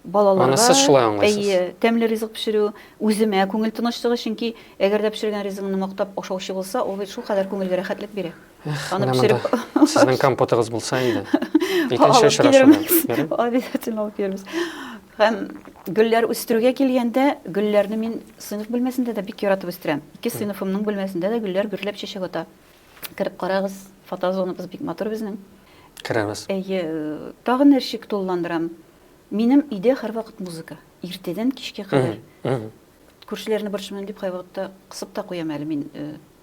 Балаларга Аны сез шулай аңлыйсыз. Әйе, тәмле ризык пешерү, үземә күңел тынычлыгы, чөнки әгәр дә пешергән ризыгыңны мактап ашаучы булса, ул бит шулкадәр күңелгә рәхәтлек бирә. Эх, Аны менә монда пешереп сезнең компотыгыз булса иде. Икенче очрашуда. Обязательно алып килербез. Һәм гөлләр үстерүгә килгәндә, гөлләрне мин сыйныф бүлмәсендә дә бик яратып үстерәм. Ике сыйныфымның бүлмәсендә дә гөлләр гөрләп чәчәк ата. Кереп карагыз, фотозонабыз бик матур безнең. Керәбез. Әйе, тагын ничек тулыландырам? Минем өйдә һәрвакыт музыка. Иртәдән кичкә кадәр. Күршеләрне борчымыйм дип кайвакытта кысып та куям әле мин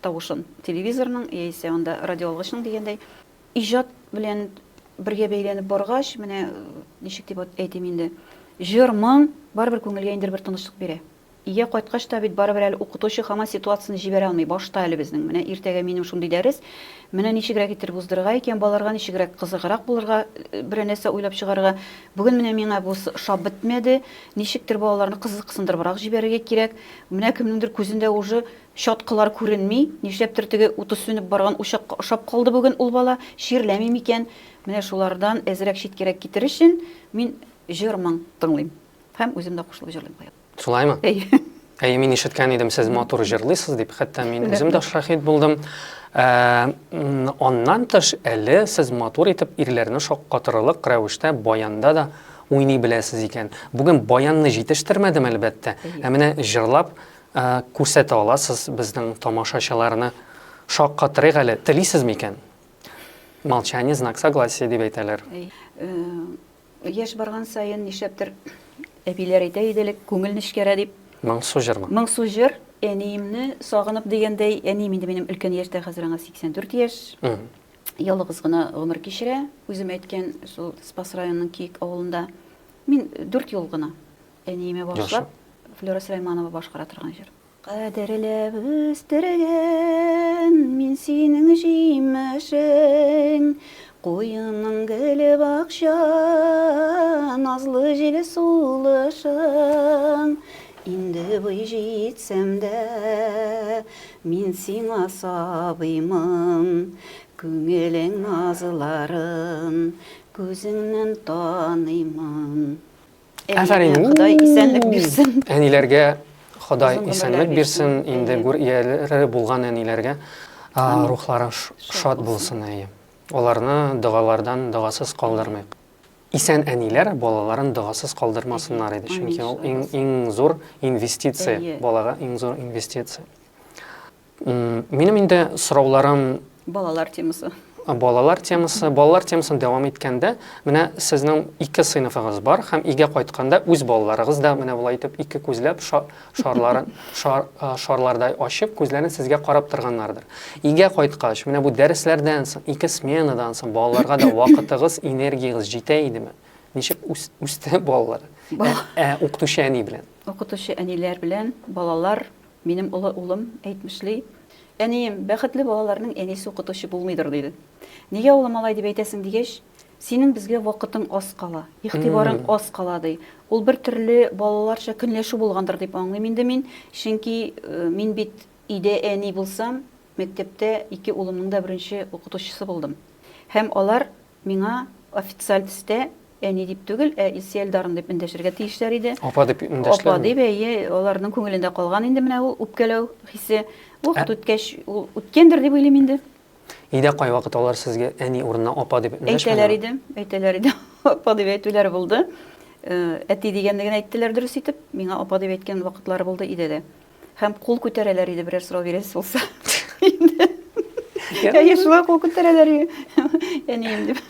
тавышын телевизорның яисә анда радиоалгычның дигәндәй. Иҗат белән бергә бәйләнеп баргач, менә ничек дип әйтим инде, җыр, моң барыбер күңелгә инде бер тынычлык бирә. Өйгә кайткач та бит барыбер әле укытучы һаман ситуацияне җибәрә алмый. Башта әле безнең. Менә иртәгә минем шундый дәрес. Менә ничегрәк иттереп уздырырга икән, балаларга ничегрәк кызыграк булырга, берәр нәрсә уйлап чыгарырга. Бүген менә миңа бу ошап бетмәде. Ничектер балаларны кызыксындырыбрак җибәрергә кирәк. Менә кемнеңдер күзендә уже чаткылар күренми. Нишләптер теге уты сүнеп барган учакка ошап калды бүген ул бала. Чирләми микән? Менә шулардан әзрәк читкәрәк китер өчен мин җыр-моң тыңлыйм. Һәм үзем дә кушылып җырлыйм кая. Шулаймы? Әйе. Әйе, мин ишеткән идем, сез матур җырлыйсыз дип, хәтта мин үзем дә шаһит булдым. Ә, аннан тыш әле сез матур итеп ирләрне шаккатырырлык рәвештә баянда да уйный беләсез икән. Бүген баянны җитештермәдем, әлбәттә. Ә менә җырлап күрсәтә аласыз безнең тамашачыларны. Шаккатырыйк әле, телисез микән? Молчание знак согласия дип әйтәләр. Яшь барган саен, нишләптер, әбиләр әйтә иде элек, күңел нечкәрә дип. Моңсу җырмы? Моңсу җыр, әниемне сагынып дигәндәй, әнием инде минем өлкән яшьтә, хәзер аңа 84 яшь. Ялгыз гына гомер кичерә, үзем әйткән, шул Спас районының Киек авылында. Мин дүрт юл гына әниемә багышлап, Флера Сөләйманова башкара торган җыр. Кадерләп үстергән мин синең җимешең, Куеның гөле бакча, назлы җил сулышың. Инде буй җитсәм дә, мин сиңа сабыймын, Күңелең назларын күзеңнән таныймын. Әфәрин. Ходай исәнлек бирсен. Әниләргә Ходай исәнлек бирсен, инде гүр ияләре булган әниләргә рухлары шат булсын, әйе. Аларны догалардан догасыз калдырмыйк. Исән әниләр балаларын догасыз калдырмасыннар иде, чөнки ул иң иң зур инвестиция, балага иң зур инвестиция. Минем инде сорауларым Балалар темасы. Балалар темасы, балалар темасын дәвам иткәндә, менә сезнең ике сыйныфыгыз бар һәм өйгә кайтканда үз балаларыгыз да менә болай итеп ике күзләп шарларын шар, шарлардай ачып күзләрен сезгә карап торганнардыр. Өйгә кайткач, менә бу дәресләрдән соң, ике сменадан соң балаларга да вакытыгыз, энергиягез җитә идеме? Ничек үсте балалар? Ә, ә, укытучы әни белән. Укытучы әниләр белән балалар Минем олы улым әйтмешли, Әнием, бәхетле балаларның әнисе укытучы булмыйдыр, диде. Нигә, улым, алай дип әйтәсең, дигәч, синең безгә вакытың аз кала, игътибарың аз кала, ди. Ул бер төрле балаларча көнләшү булгандыр дип аңлыйм инде мин, чөнки мин бит өйдә әни булсам, мәктәптә ике улымның да беренче укытучысы булдым. Һәм алар Миңа официаль төстә әни дип түгел, ә Илсөя Эльдаровна дип эндәшергә тиешләр иде. Апа дип эндәштеләрме? Апа дип, әйе, аларның күңелендә калган инде менә ул үпкәләү хисе. Вакыт үткәч, ул үткәндер дип уйлыйм инде. Өйдә кайвакыт алар сезгә әни урынына апа дип эндәшмәдеме? Әйтәләр иде, әйтәләр иде. Апа дип әйтүләре булды. Әти дигәнне генә әйттеләр дөрес итеп. Миңа апа дип әйткән вакытлары булды өйдә дә. Һәм кул күтәрәләр иде, берәр сорау бирәсе булса. Инде. Әйе, шулай кул күтәрәләр әнием дип.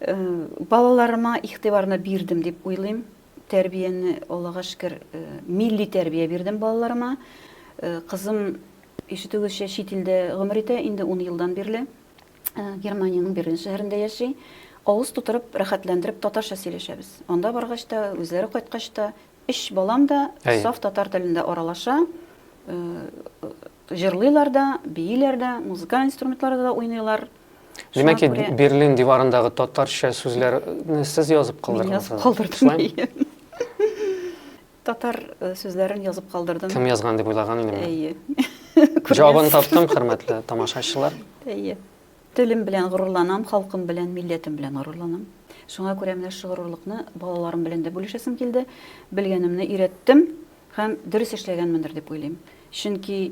Э, балаларыма игътибарны бирдем дип уйлыйм. Тәрбияне, Аллага шөкер, э, милли тәрбия бирдем балаларыма. Э, кызым, ишетүегезчә, чит илдә гомер итә инде 10 елдан бирле. Германиянең Берлин шәһәрендә яши. Авыз тутырып, рәхәтләндереп татарча сөйләшәбез. Анда баргач та, үзләре кайткач та, Өч балам да саф татар телендә аралаша, җырлыйлар да, бииләр дә, музыкаль инструментларда да уйныйлар. Димәк ки, Берлин диварындагы татарча сүзләрне сез язып калдыргансыз? Мин язып калдырдым. Татар сүзләрен язып калдырдым. Кем язган дип уйлаган идем. Әйе. Җавабын таптым, хөрмәтле тамашачылар. Әйе. Телем белән горурланам, халкым белән, милләтем белән горурланам. Шуңа күрә менә шушы горурлыкны балаларым белән дә бүлешәсем килде. Белгәнемне өйрәттем һәм дөрес эшләгәнмендер дип уйлыйм. Чөнки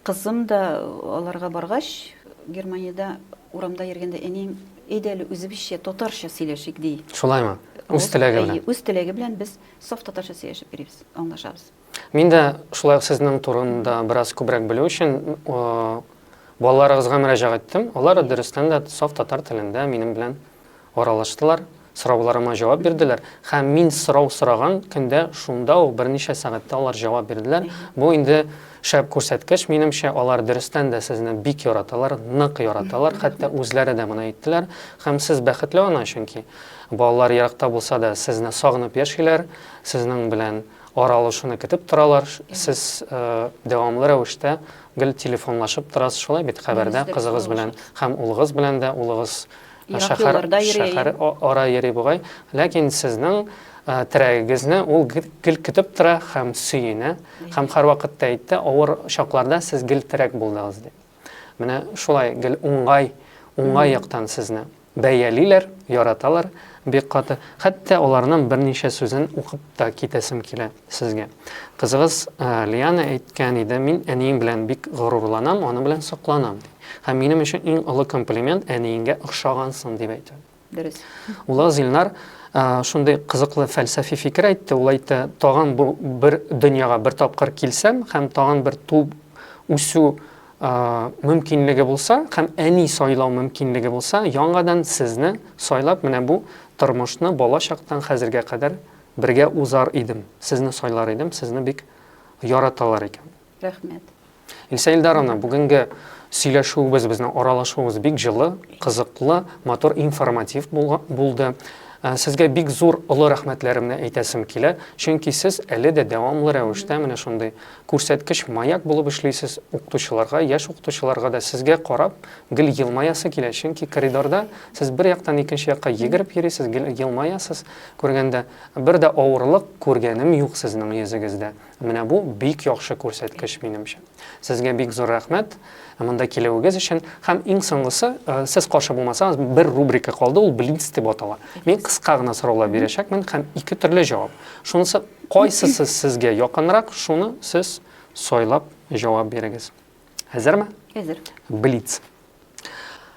кызым да аларга баргач, Германиядә урамда йөргәндә, әнием, әйдә әле үзебезчә, татарча сөйләшик, ди. Шулаймы? Үз теләге белән? Әйе, үз теләге белән без саф татарча сөйләшеп йөрибез, аңлашабыз. Мин дә шулай ук сезнең турында бераз күбрәк белү өчен балаларыгызга мөрәҗәгать иттем. Алар дөрестән дә саф татар телендә минем белән аралаштылар, сорауларыма җавап бирделәр. Һәм мин сорау сораган көндә шунда ук берничә сәгатьтә алар җавап бирделәр. Бу инде шәп күрсәткеч, минемчә, алар дөрестән дә сезне бик яраталар, нык яраталар, хәтта үзләре дә моны әйттеләр. Һәм сез бәхетле ана, чөнки балалар еракта булса да сезне сагынып яшиләр, сезнең белән. аралашуны көтеп торалар. Сез дәвамлы рәвештә гел телефонлашып торасыз, шулай бит, хәбәрдә кызыгыз белән һәм улыгыз белән дә, улыгыз шәһәр шәһәр ара йөри бугай. Ләкин сезнең терәгегезне ул гел көтеп тора һәм сөенә. Һәм һәрвакытта әйтте, авыр чакларда сез гел терәк булдыгыз дип. Менә шулай гел уңай, уңай яктан сезне бәялиләр, яраталар бик каты. Хәтта аларның берничә сүзен укып та китәсем килә сезгә. Кызыгыз Лиана әйткән иде, мин әнием белән бик горурланам, аның белән сокланам, ди. Һәм минем өчен иң олы комплимент әниеңгә охшагансың дип әйтү. Дөрес. Улыгыз Илнар шундый кызыклы фәлсәфи фикер әйтте. Ул әйтте, тагын бу бер дөньяга бер тапкыр килсәм һәм тагын бер туып үсү мөмкинлеге булса һәм әни сайлау мөмкинлеге булса, яңадан сезне сайлап, менә бу тормышны бала чактан хәзергә кадәр бергә узар идем. Сезне сайлар идем, сезне бик яраталар икән. Рәхмәт. Илсә Илдаровна, бүгенге сөйләшүебез, безнең аралашуыбыз бик җылы, кызыклы, матур, информатив булды. Э, сезгә бик зур олы рәхмәтләремне әйтәсем килә, чөнки сез әле дә дәвамлы рәвештә менә шундый күрсәткеч маяк булып эшлисез укытучыларга, яшь укытучыларга да сезгә карап гел елмаясы килә, чөнки коридорда сез бер яктан икенче якка йөгереп йөрисез, гел елмаясыз күргәндә, бер дә авырлык күргәнем юк сезнең йөзегездә. Менә бу бик яхшы күрсәткеч, минемчә. Сезгә бик зур рәхмәт монда килүегез өчен. Һәм иң соңгысы, э, сез каршы булмасагыз, бер рубрика калды, ул Блиц дип атала. Мин кыска гына сораулар бирәчәкмен һәм ике төрле җавап. Шунысы кайсысы сезгә якынрак, шуны сез сайлап җавап бирегез. Әзерме? Әзер. Блиц.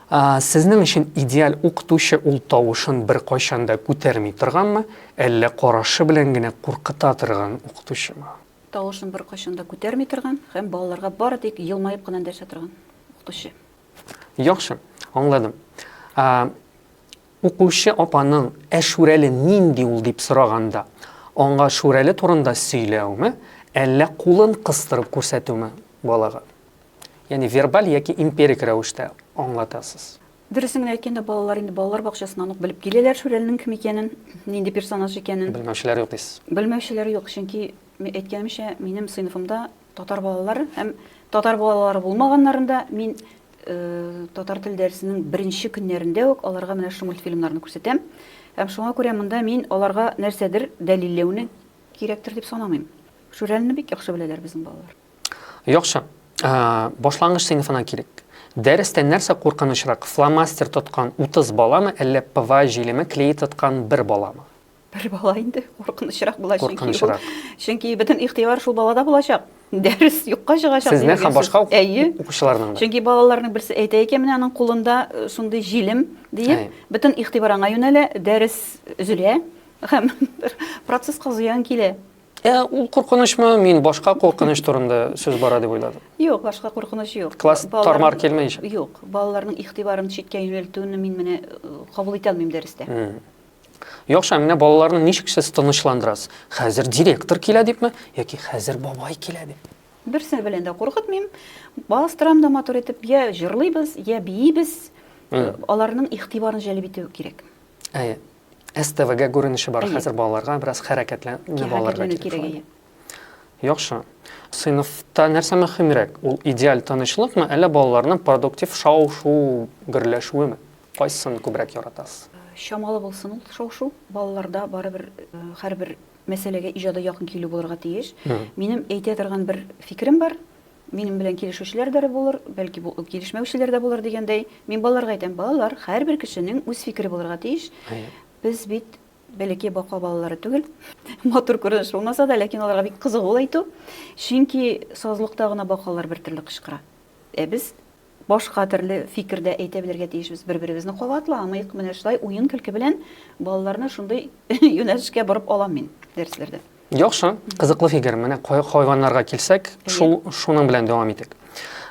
Сезнең өчен идеаль укытучы ул тавышын беркайчан да күтәрми торганмы, әллә карашы белән генә куркыта торган укытучымы? Тавышын беркайчан да күтәрми торган һәм балаларга бары тик елмаеп кына эндәшә торган укытучы. Яхшы, аңладым. Укучы апаның ә Шүрәле нинди ул дип сораганда, аңа Шүрәле турында сөйләүме, әллә кулын кыстырып күрсәтүме балага? Ягъни вербаль яки эмпирик рәвештә аңлатасыз. Дөресен генә әйткәндә, балалар инде балалар бакчасыннан ук белеп киләләр Шүрәленең кем икәнен, нинди персонаж икәнен. Белмәүчеләр юк дисез. Белмәүчеләр юк, чөнки, әйткәнемчә, минем сыйныфымда татар балалары һәм татар балалары булмаганнарын да мин татар тел дәресенең беренче көннәрендә үк аларга менә шушы мультфильмнарны күрсәтәм. Һәм шуңа күрә монда мин аларга нәрсәдер дәлилләүне кирәктер дип санамыйм. Шүрәлене бик яхшы беләләр безнең балалар. Яхшы. Башлангыч сыйныфына килик. Дәрестә нәрсә куркынычрак, фломастер тоткан 30 баламы, әллә ПВА җилеме клее тоткан бер баламы? Бер бала инде куркынычрак була, чөнки ул, Куркынычрак. чөнки бөтен игътибар шул балада булачак. Дәрес юкка чыгачак Сезнең дигән һәм сүз. башка Әйе. укучыларның да. Чөнки балаларның берсе әйтә икән, менә аның кулында э, шундый җилем диеп, Әйе. бөтен игътибар аңа юнәлә, дәрес өзелә һәм бер процесска зыян килә. Ә ул куркынычмы? Мин башка куркыныч турында сүз бара дип уйладым. Юк, башка куркыныч юк. Класс тар-мар килмәячәк. Юк, балаларның игътибарын читкә юнәлтүне мин менә э, кабул итә алмыйм дәрестә. Яхшы, ә менә балаларны ничек сез тынычландырасыз? Хәзер директор килә дипме, яки хәзер бабай килә дип? Берсе белән дә куркытмыйм. Бастырам да матур итеп, я җырлыйбыз, я биибез. Э, аларның игътибарын җәлеп итү кирәк. Әйе. СТВГ күренеше бар. Хәзер балаларга бераз хәрәкәтләнеп алырга кирәк. Яхшы. Сыйныфта нәрсә мөһимрәк? Ул идеаль тынычлыкмы, әллә балаларның продуктив шау-шу, гөрләшүеме? Кайсысын күбрәк яратасыз? Чамалы булсын ул шау-шу. Балаларда барыбер э, һәрбер мәсьәләгә иҗади якын килү булырга тиеш. Минем әйтә торган бер фикерем бар. Минем белән килешүчеләр дә булыр, бәлки бу килешмәүчеләр дә булыр дигәндәй, мин балаларга әйтәм, балалар, һәрбер кешенең үз фикере булырга тиеш. Без бит бәләкәй бака балалары түгел. Матур күренеш булмаса да, ләкин аларга бик кызык ул әйтү. Чөнки сазлыкта гына бакалар бер төрле кычкыра. Ә без башка төрле фикер дә әйтә белергә тиешбез. Бер-беребезне кабатламыйк. Менә шулай уен-көлке белән балаларны шундый юнәлешкә борып алам мин дәресләрдә. Яхшы, кызыклы фикер. Менә хайваннарга килсәк, шул шуның белән дәвам итик.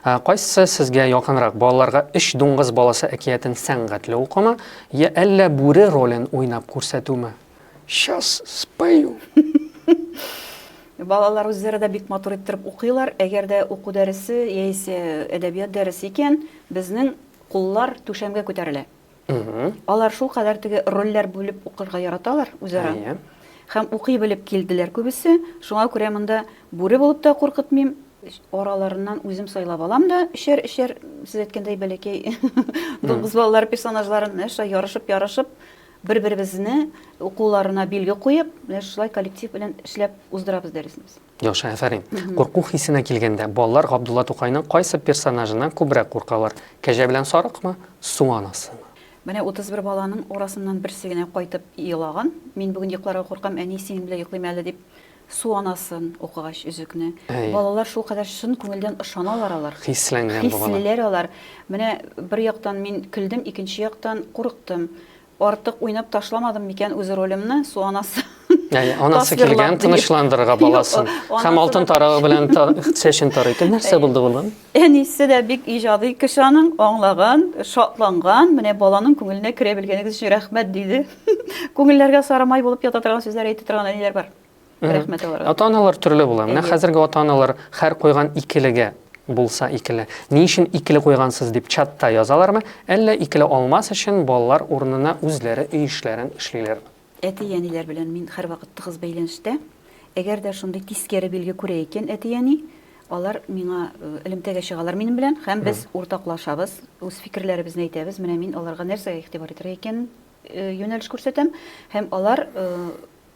Кайсысы сезгә якынрак, балаларга өч дуңгыз баласы әкиятен сәнгатьле укумы, я әллә бүре ролен уйнап күрсәтүме? Сейчас спою. Балалар үзләре дә бик матур иттереп укыйлар. Әгәр дә уку дәресе яисә әдәбият дәресе икән, безнең куллар түшәмгә күтәрелә. Алар шулкадәр теге рольләр бүлеп укырга яраталар үзара. Һәм укый белеп килделәр күбесе. Шуңа күрә монда бүре булып та куркытмыйм. Араларыннан үзем сайлап алам да, өчәр-өчәр, сез әйткәндәй, бәләкәй дуңгыз балалары персонажларын, менә шулай ярышып-ярышып, бер-беребезне укуларына билге куеп, менә шулай коллектив белән эшләп уздырабыз дәресне без. Яхшы, афәрин. Курку хисенә килгәндә, балалар Габдулла Тукайның кайсы персонажыннан күбрәк куркалар? Кәҗә белән сарыкмы, Су анасымы? Менә 31 баланың арасыннан берсе генә кайтып елаган. Мин бүген йокларга куркам, әни, синең белән йоклыйм әле, дип, Су анасын укыгач өзекне. Әйе. Балалар шулкадәр чын күңелдән ышаналар алар. Хисләнгән бу бала. Хислеләр алар. Менә бер яктан мин көлдем, икенче яктан курыктым. Артык уйнап ташламадым микән үз ролемне, Су анасы Әйе, анасы тасвирлап килгән, диеп. тынычландырырга Юк, баласын. Һәм анасы алтын да тарагы белән та чәчен тарый икән. Нәрсә Әйе. булды, улым? Әнисе дә бик иҗади кеше аның, аңлаган, шатланган, менә баланың күңеленә керә белгәнегез өчен рәхмәт, диде. Күңелләргә сары май булып ята торган сүзләр әйтә торган әниләр бар. Рәхмәт аларга. Ата-аналар төрле була. Менә хәзерге ата-аналар һәр куйган икелегә булса икеле. Ни өчен икеле куйгансыз дип чатта язалармы, әллә икеле алмас өчен балалар урынына үзләре өй эшләрен эшлиләрме? Әти-әниләр белән мин һәрвакыт тыгыз бәйләнештә. Әгәр дә шундый тискәре билге күрә икән әти-әни, алар миңа элемтәгә чыгалар минем белән һәм без уртаклашабыз, үз фикерләребезне әйтәбез. Менә мин аларга нәрсәгә игътибар итәргә икәнен юнәлеш күрсәтәм һәм алар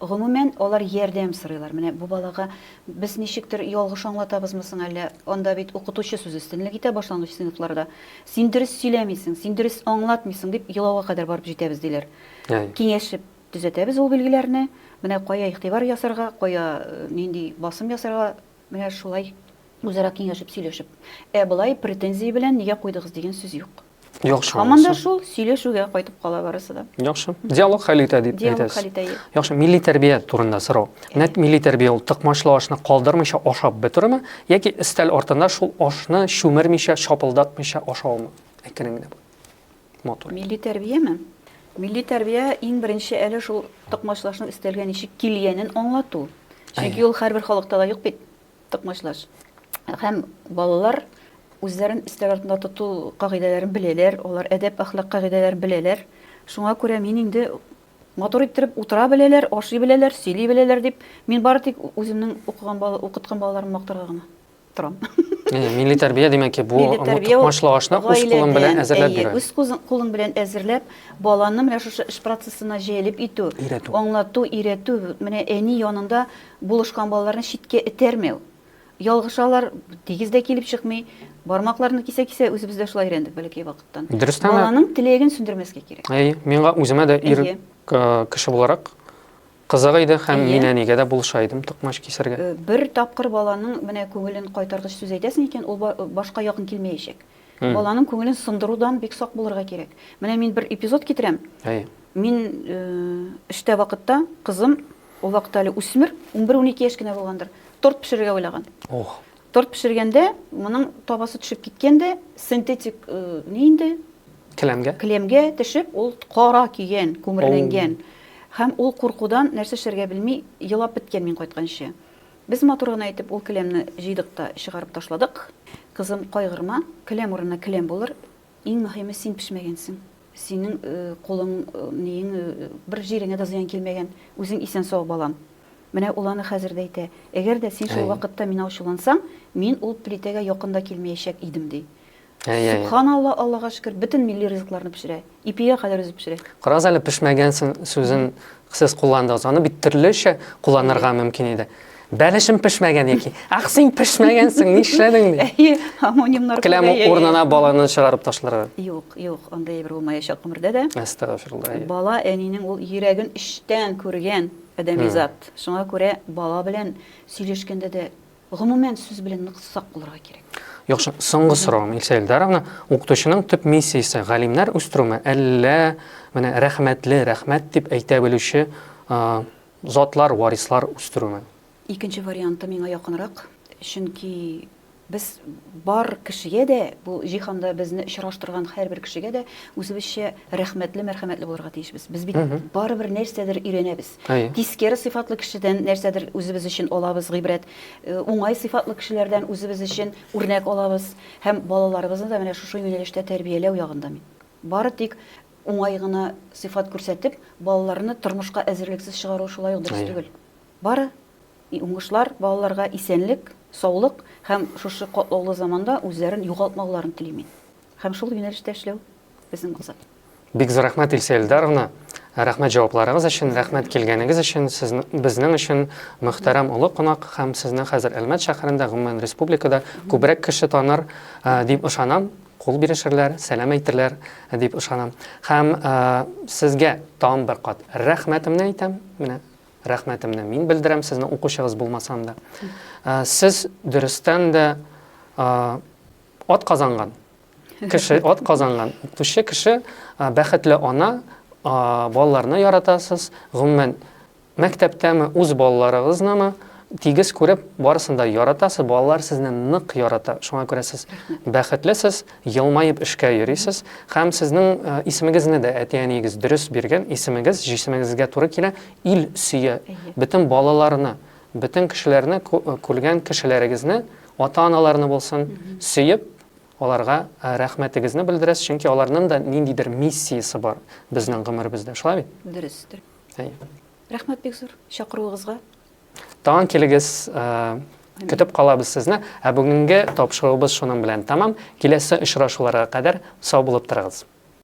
гомумән алар ярдәм сорыйлар. Менә бу балага без ничектер ялгыш аңлатабызмы соң әллә? Анда бит укытучы сүзе өстенлек итә башлангыч сыйныфларда. Син дөрес сөйләмисең, син дөрес аңлатмыйсың дип елауга кадәр барып җитәбез диләр. Киңәшеп төзәтәбез ул билгеләрне. Менә кая игътибар ясарга, кая нинди басым ясарга, менә шулай үзара киңәшеп, сөйләшеп. Ә болай претензия белән нигә куйдыгыз дигән сүз юк. Яхшы. Һаман да шул сөйләшүгә кайтып кала барысы да. Яхшы. Диалог хәл итә дип Диалог әйтәсез. хәл итә. Яхшы. Милли тәрбия турында сорау. Менә милли тәрбия ул токмачлы ашны калдырмыйча ашап бетерүме яки өстәл артында шул ашны чүмермичә, чапылдатмыйча ашаумы? Әкрен генә. Матур. Милли тәрбияме? Милли тәрбия иң беренче әле шул токмачлашның өстәлгә ничек килгәнен аңлату. Чөнки ул һәрбер халыкта да юк бит токмачлаш. Һәм балалар үзләрен өстәл артында тоту кагыйдәләрен беләләр, алар әдәп-әхлак кагыйдәләрен беләләр. Шуңа күрә мин инде матур иттереп утыра беләләр, ашый беләләр, сөйли беләләр дип, мин бары тик үземнең укыган бала, укыткан балаларымны мактарга гына торам. Милли тәрбия, димәк ки, бу токмачлы ашны үз кулың белән әзерләп бирү. Үз кулың белән әзерләп, баланы менә шушы эш процессына җәлеп итү, аңлату, өйрәтү, менә әни янында булышкан балаларны читкә этәрмәү. Ялгышалар, тигез дә килеп чыкмый. Бармакларны кисә-кисә үзебез дә шулай өйрәндек бәләкәй вакыттан. Дөрестән дә. Баланың теләген сүндермәскә кирәк. Әйе, миңа үземә дә ир кеше буларак кызык иде һәм мин әнигә дә булыша идем токмач кисәргә. Бер тапкыр баланың менә күңелен кайтаргыч сүз әйтәсең икән, ул башка якын килмәячәк. Баланың күңелен сындырудан бик сак булырга кирәк. Менә мин бер эпизод китерәм. Әйе. Мин эштә вакытта кызым, ул вакытта әле үсмер, унбер-унике яшь кенә булгандыр, торт пешерергә уйлаган. Ох. Торт пешергәндә моның табасы төшеп киткән дә, синтетик ни инде? Келәмгә. Келәмгә төшеп, ул кара көйгән, күмерләнгән. Һәм ул куркудан нәрсә эшләргә белми, елап беткән мин кайтканчы. Без матур гына итеп ул келәмне җыйдык та чыгарып ташладык. Кызым, кайгырма, келәм урынына келәм булыр. Иң мөһиме, син пешмәгәнсең. Синең кулың, ниең, бер җиреңә дә зыян килмәгән. Үзең исән-сау, балам. Менә ул аны хәзер дә әйтә. Әгәр дә син шул вакытта миңа ачулансаң, мин ул плитәгә якын да килмәячәк идем, ди. Сөбханалла, Аллага шөкер, бөтен милли ризыкларны пешерә. Ипигә кадәр үзе пешерә. Карагыз әле, пешмәгәнсең сүзен сез кулландыгыз. Аны бит төрлечә кулланырга мөмкин иде. Бәлешем пешмәгән яки, ах, син пешмәгәнсең, нишләдең ди. Әйе, омонимнар Келәм урынына баланы чыгарып ташларга. Юк, юк, андый әйбер булмаячак гомердә дә. Әстәгъфирулла. Әйе. Бала әнинең ул йөрәген эчтән күргән адәми зат. Шуңа күрә бала белән сөйләшкәндә дә Гомумән, сүз белән нык сак булырга кирәк. Яхшы, соңгы соравым, Илсә Илдаровна, укытучының төп миссиясе галимнәр үстерүме, әллә менә рәхмәтле, рәхмәт дип әйтә белүче затлар, варислар үстерүме? Икенче варианты миңа якынрак, чөнки без бар кешегә дә, бу җиһанда безне очраштырган һәрбер кешегә дә үзебезчә рәхмәтле, мәрхәмәтле булырга тиешбез. Без бит барыбер нәрсәдер өйрәнәбез. Әйе. Тискәре сыйфатлы кешедән нәрсәдер үзебез өчен алабыз гыйбрәт, уңай сыйфатлы кешеләрдән үзебез өчен үрнәк алабыз һәм балаларыбызны да менә шушы юнәлештә тәрбияләү ягында мин. Бары тик уңай гына сыйфат күрсәтеп, балаларны тормышка әзерлексез чыгару шулай ук дөрес түгел. Бары уңышлар, балаларга исәнлек, саулык һәм шушы катлаулы заманда үзләрен югалтмауларын телим мин. Һәм шул юнәлештә эшләү безнең максат. Бик зур рәхмәт, Илсөя Илдаровна. Рәхмәт җавапларыгыз өчен, рәхмәт килгәнегез өчен. Сез безнең өчен мөхтәрәм олы кунак һәм сезне хәзер Әлмәт шәһәрендә, гомумән республикада күбрәк кеше таныр дип ышанам. Кул бирешерләр, сәлам әйтерләр дип ышанам. Һәм сезгә тагын бер кат рәхмәтемне әйтәм. Менә рәхмәтемне мин белдерәм, сезнең укучыгыз булмасам да. Сез дөрестән дә ат казанган кеше, ат казанган укытучы кеше, бәхетле ана, балаларны яратасыз, гомумән, мәктәптәме, үз балаларыгызнымы, тигез күреп, барысын да яратасыз, балалар сезне нык ярата. Шуңа күрә сез бәхетлесез, елмаеп эшкә йөрисез һәм сезнең исемегезне дә әти-әниегез дөрес биргән, исемегез җисемегезгә туры килә, ил сөя. Бөтен балаларны, бөтен кешеләрне, күргән кешеләрегезне, ата-аналарны булсын, сөеп, аларга рәхмәтегезне белдерәсез, чөнки аларның да ниндидер миссиясе бар безнең гомеребездә. Шулай бит? Дөрестер. Әйе. Рәхмәт бик зур чакыруыгызга. Тагын килегез, көтеп калабыз сезне. Ә бүгенге тапшыруыбыз шуның белән тәмам. Киләсе очрашуларга кадәр сау булып торыгыз.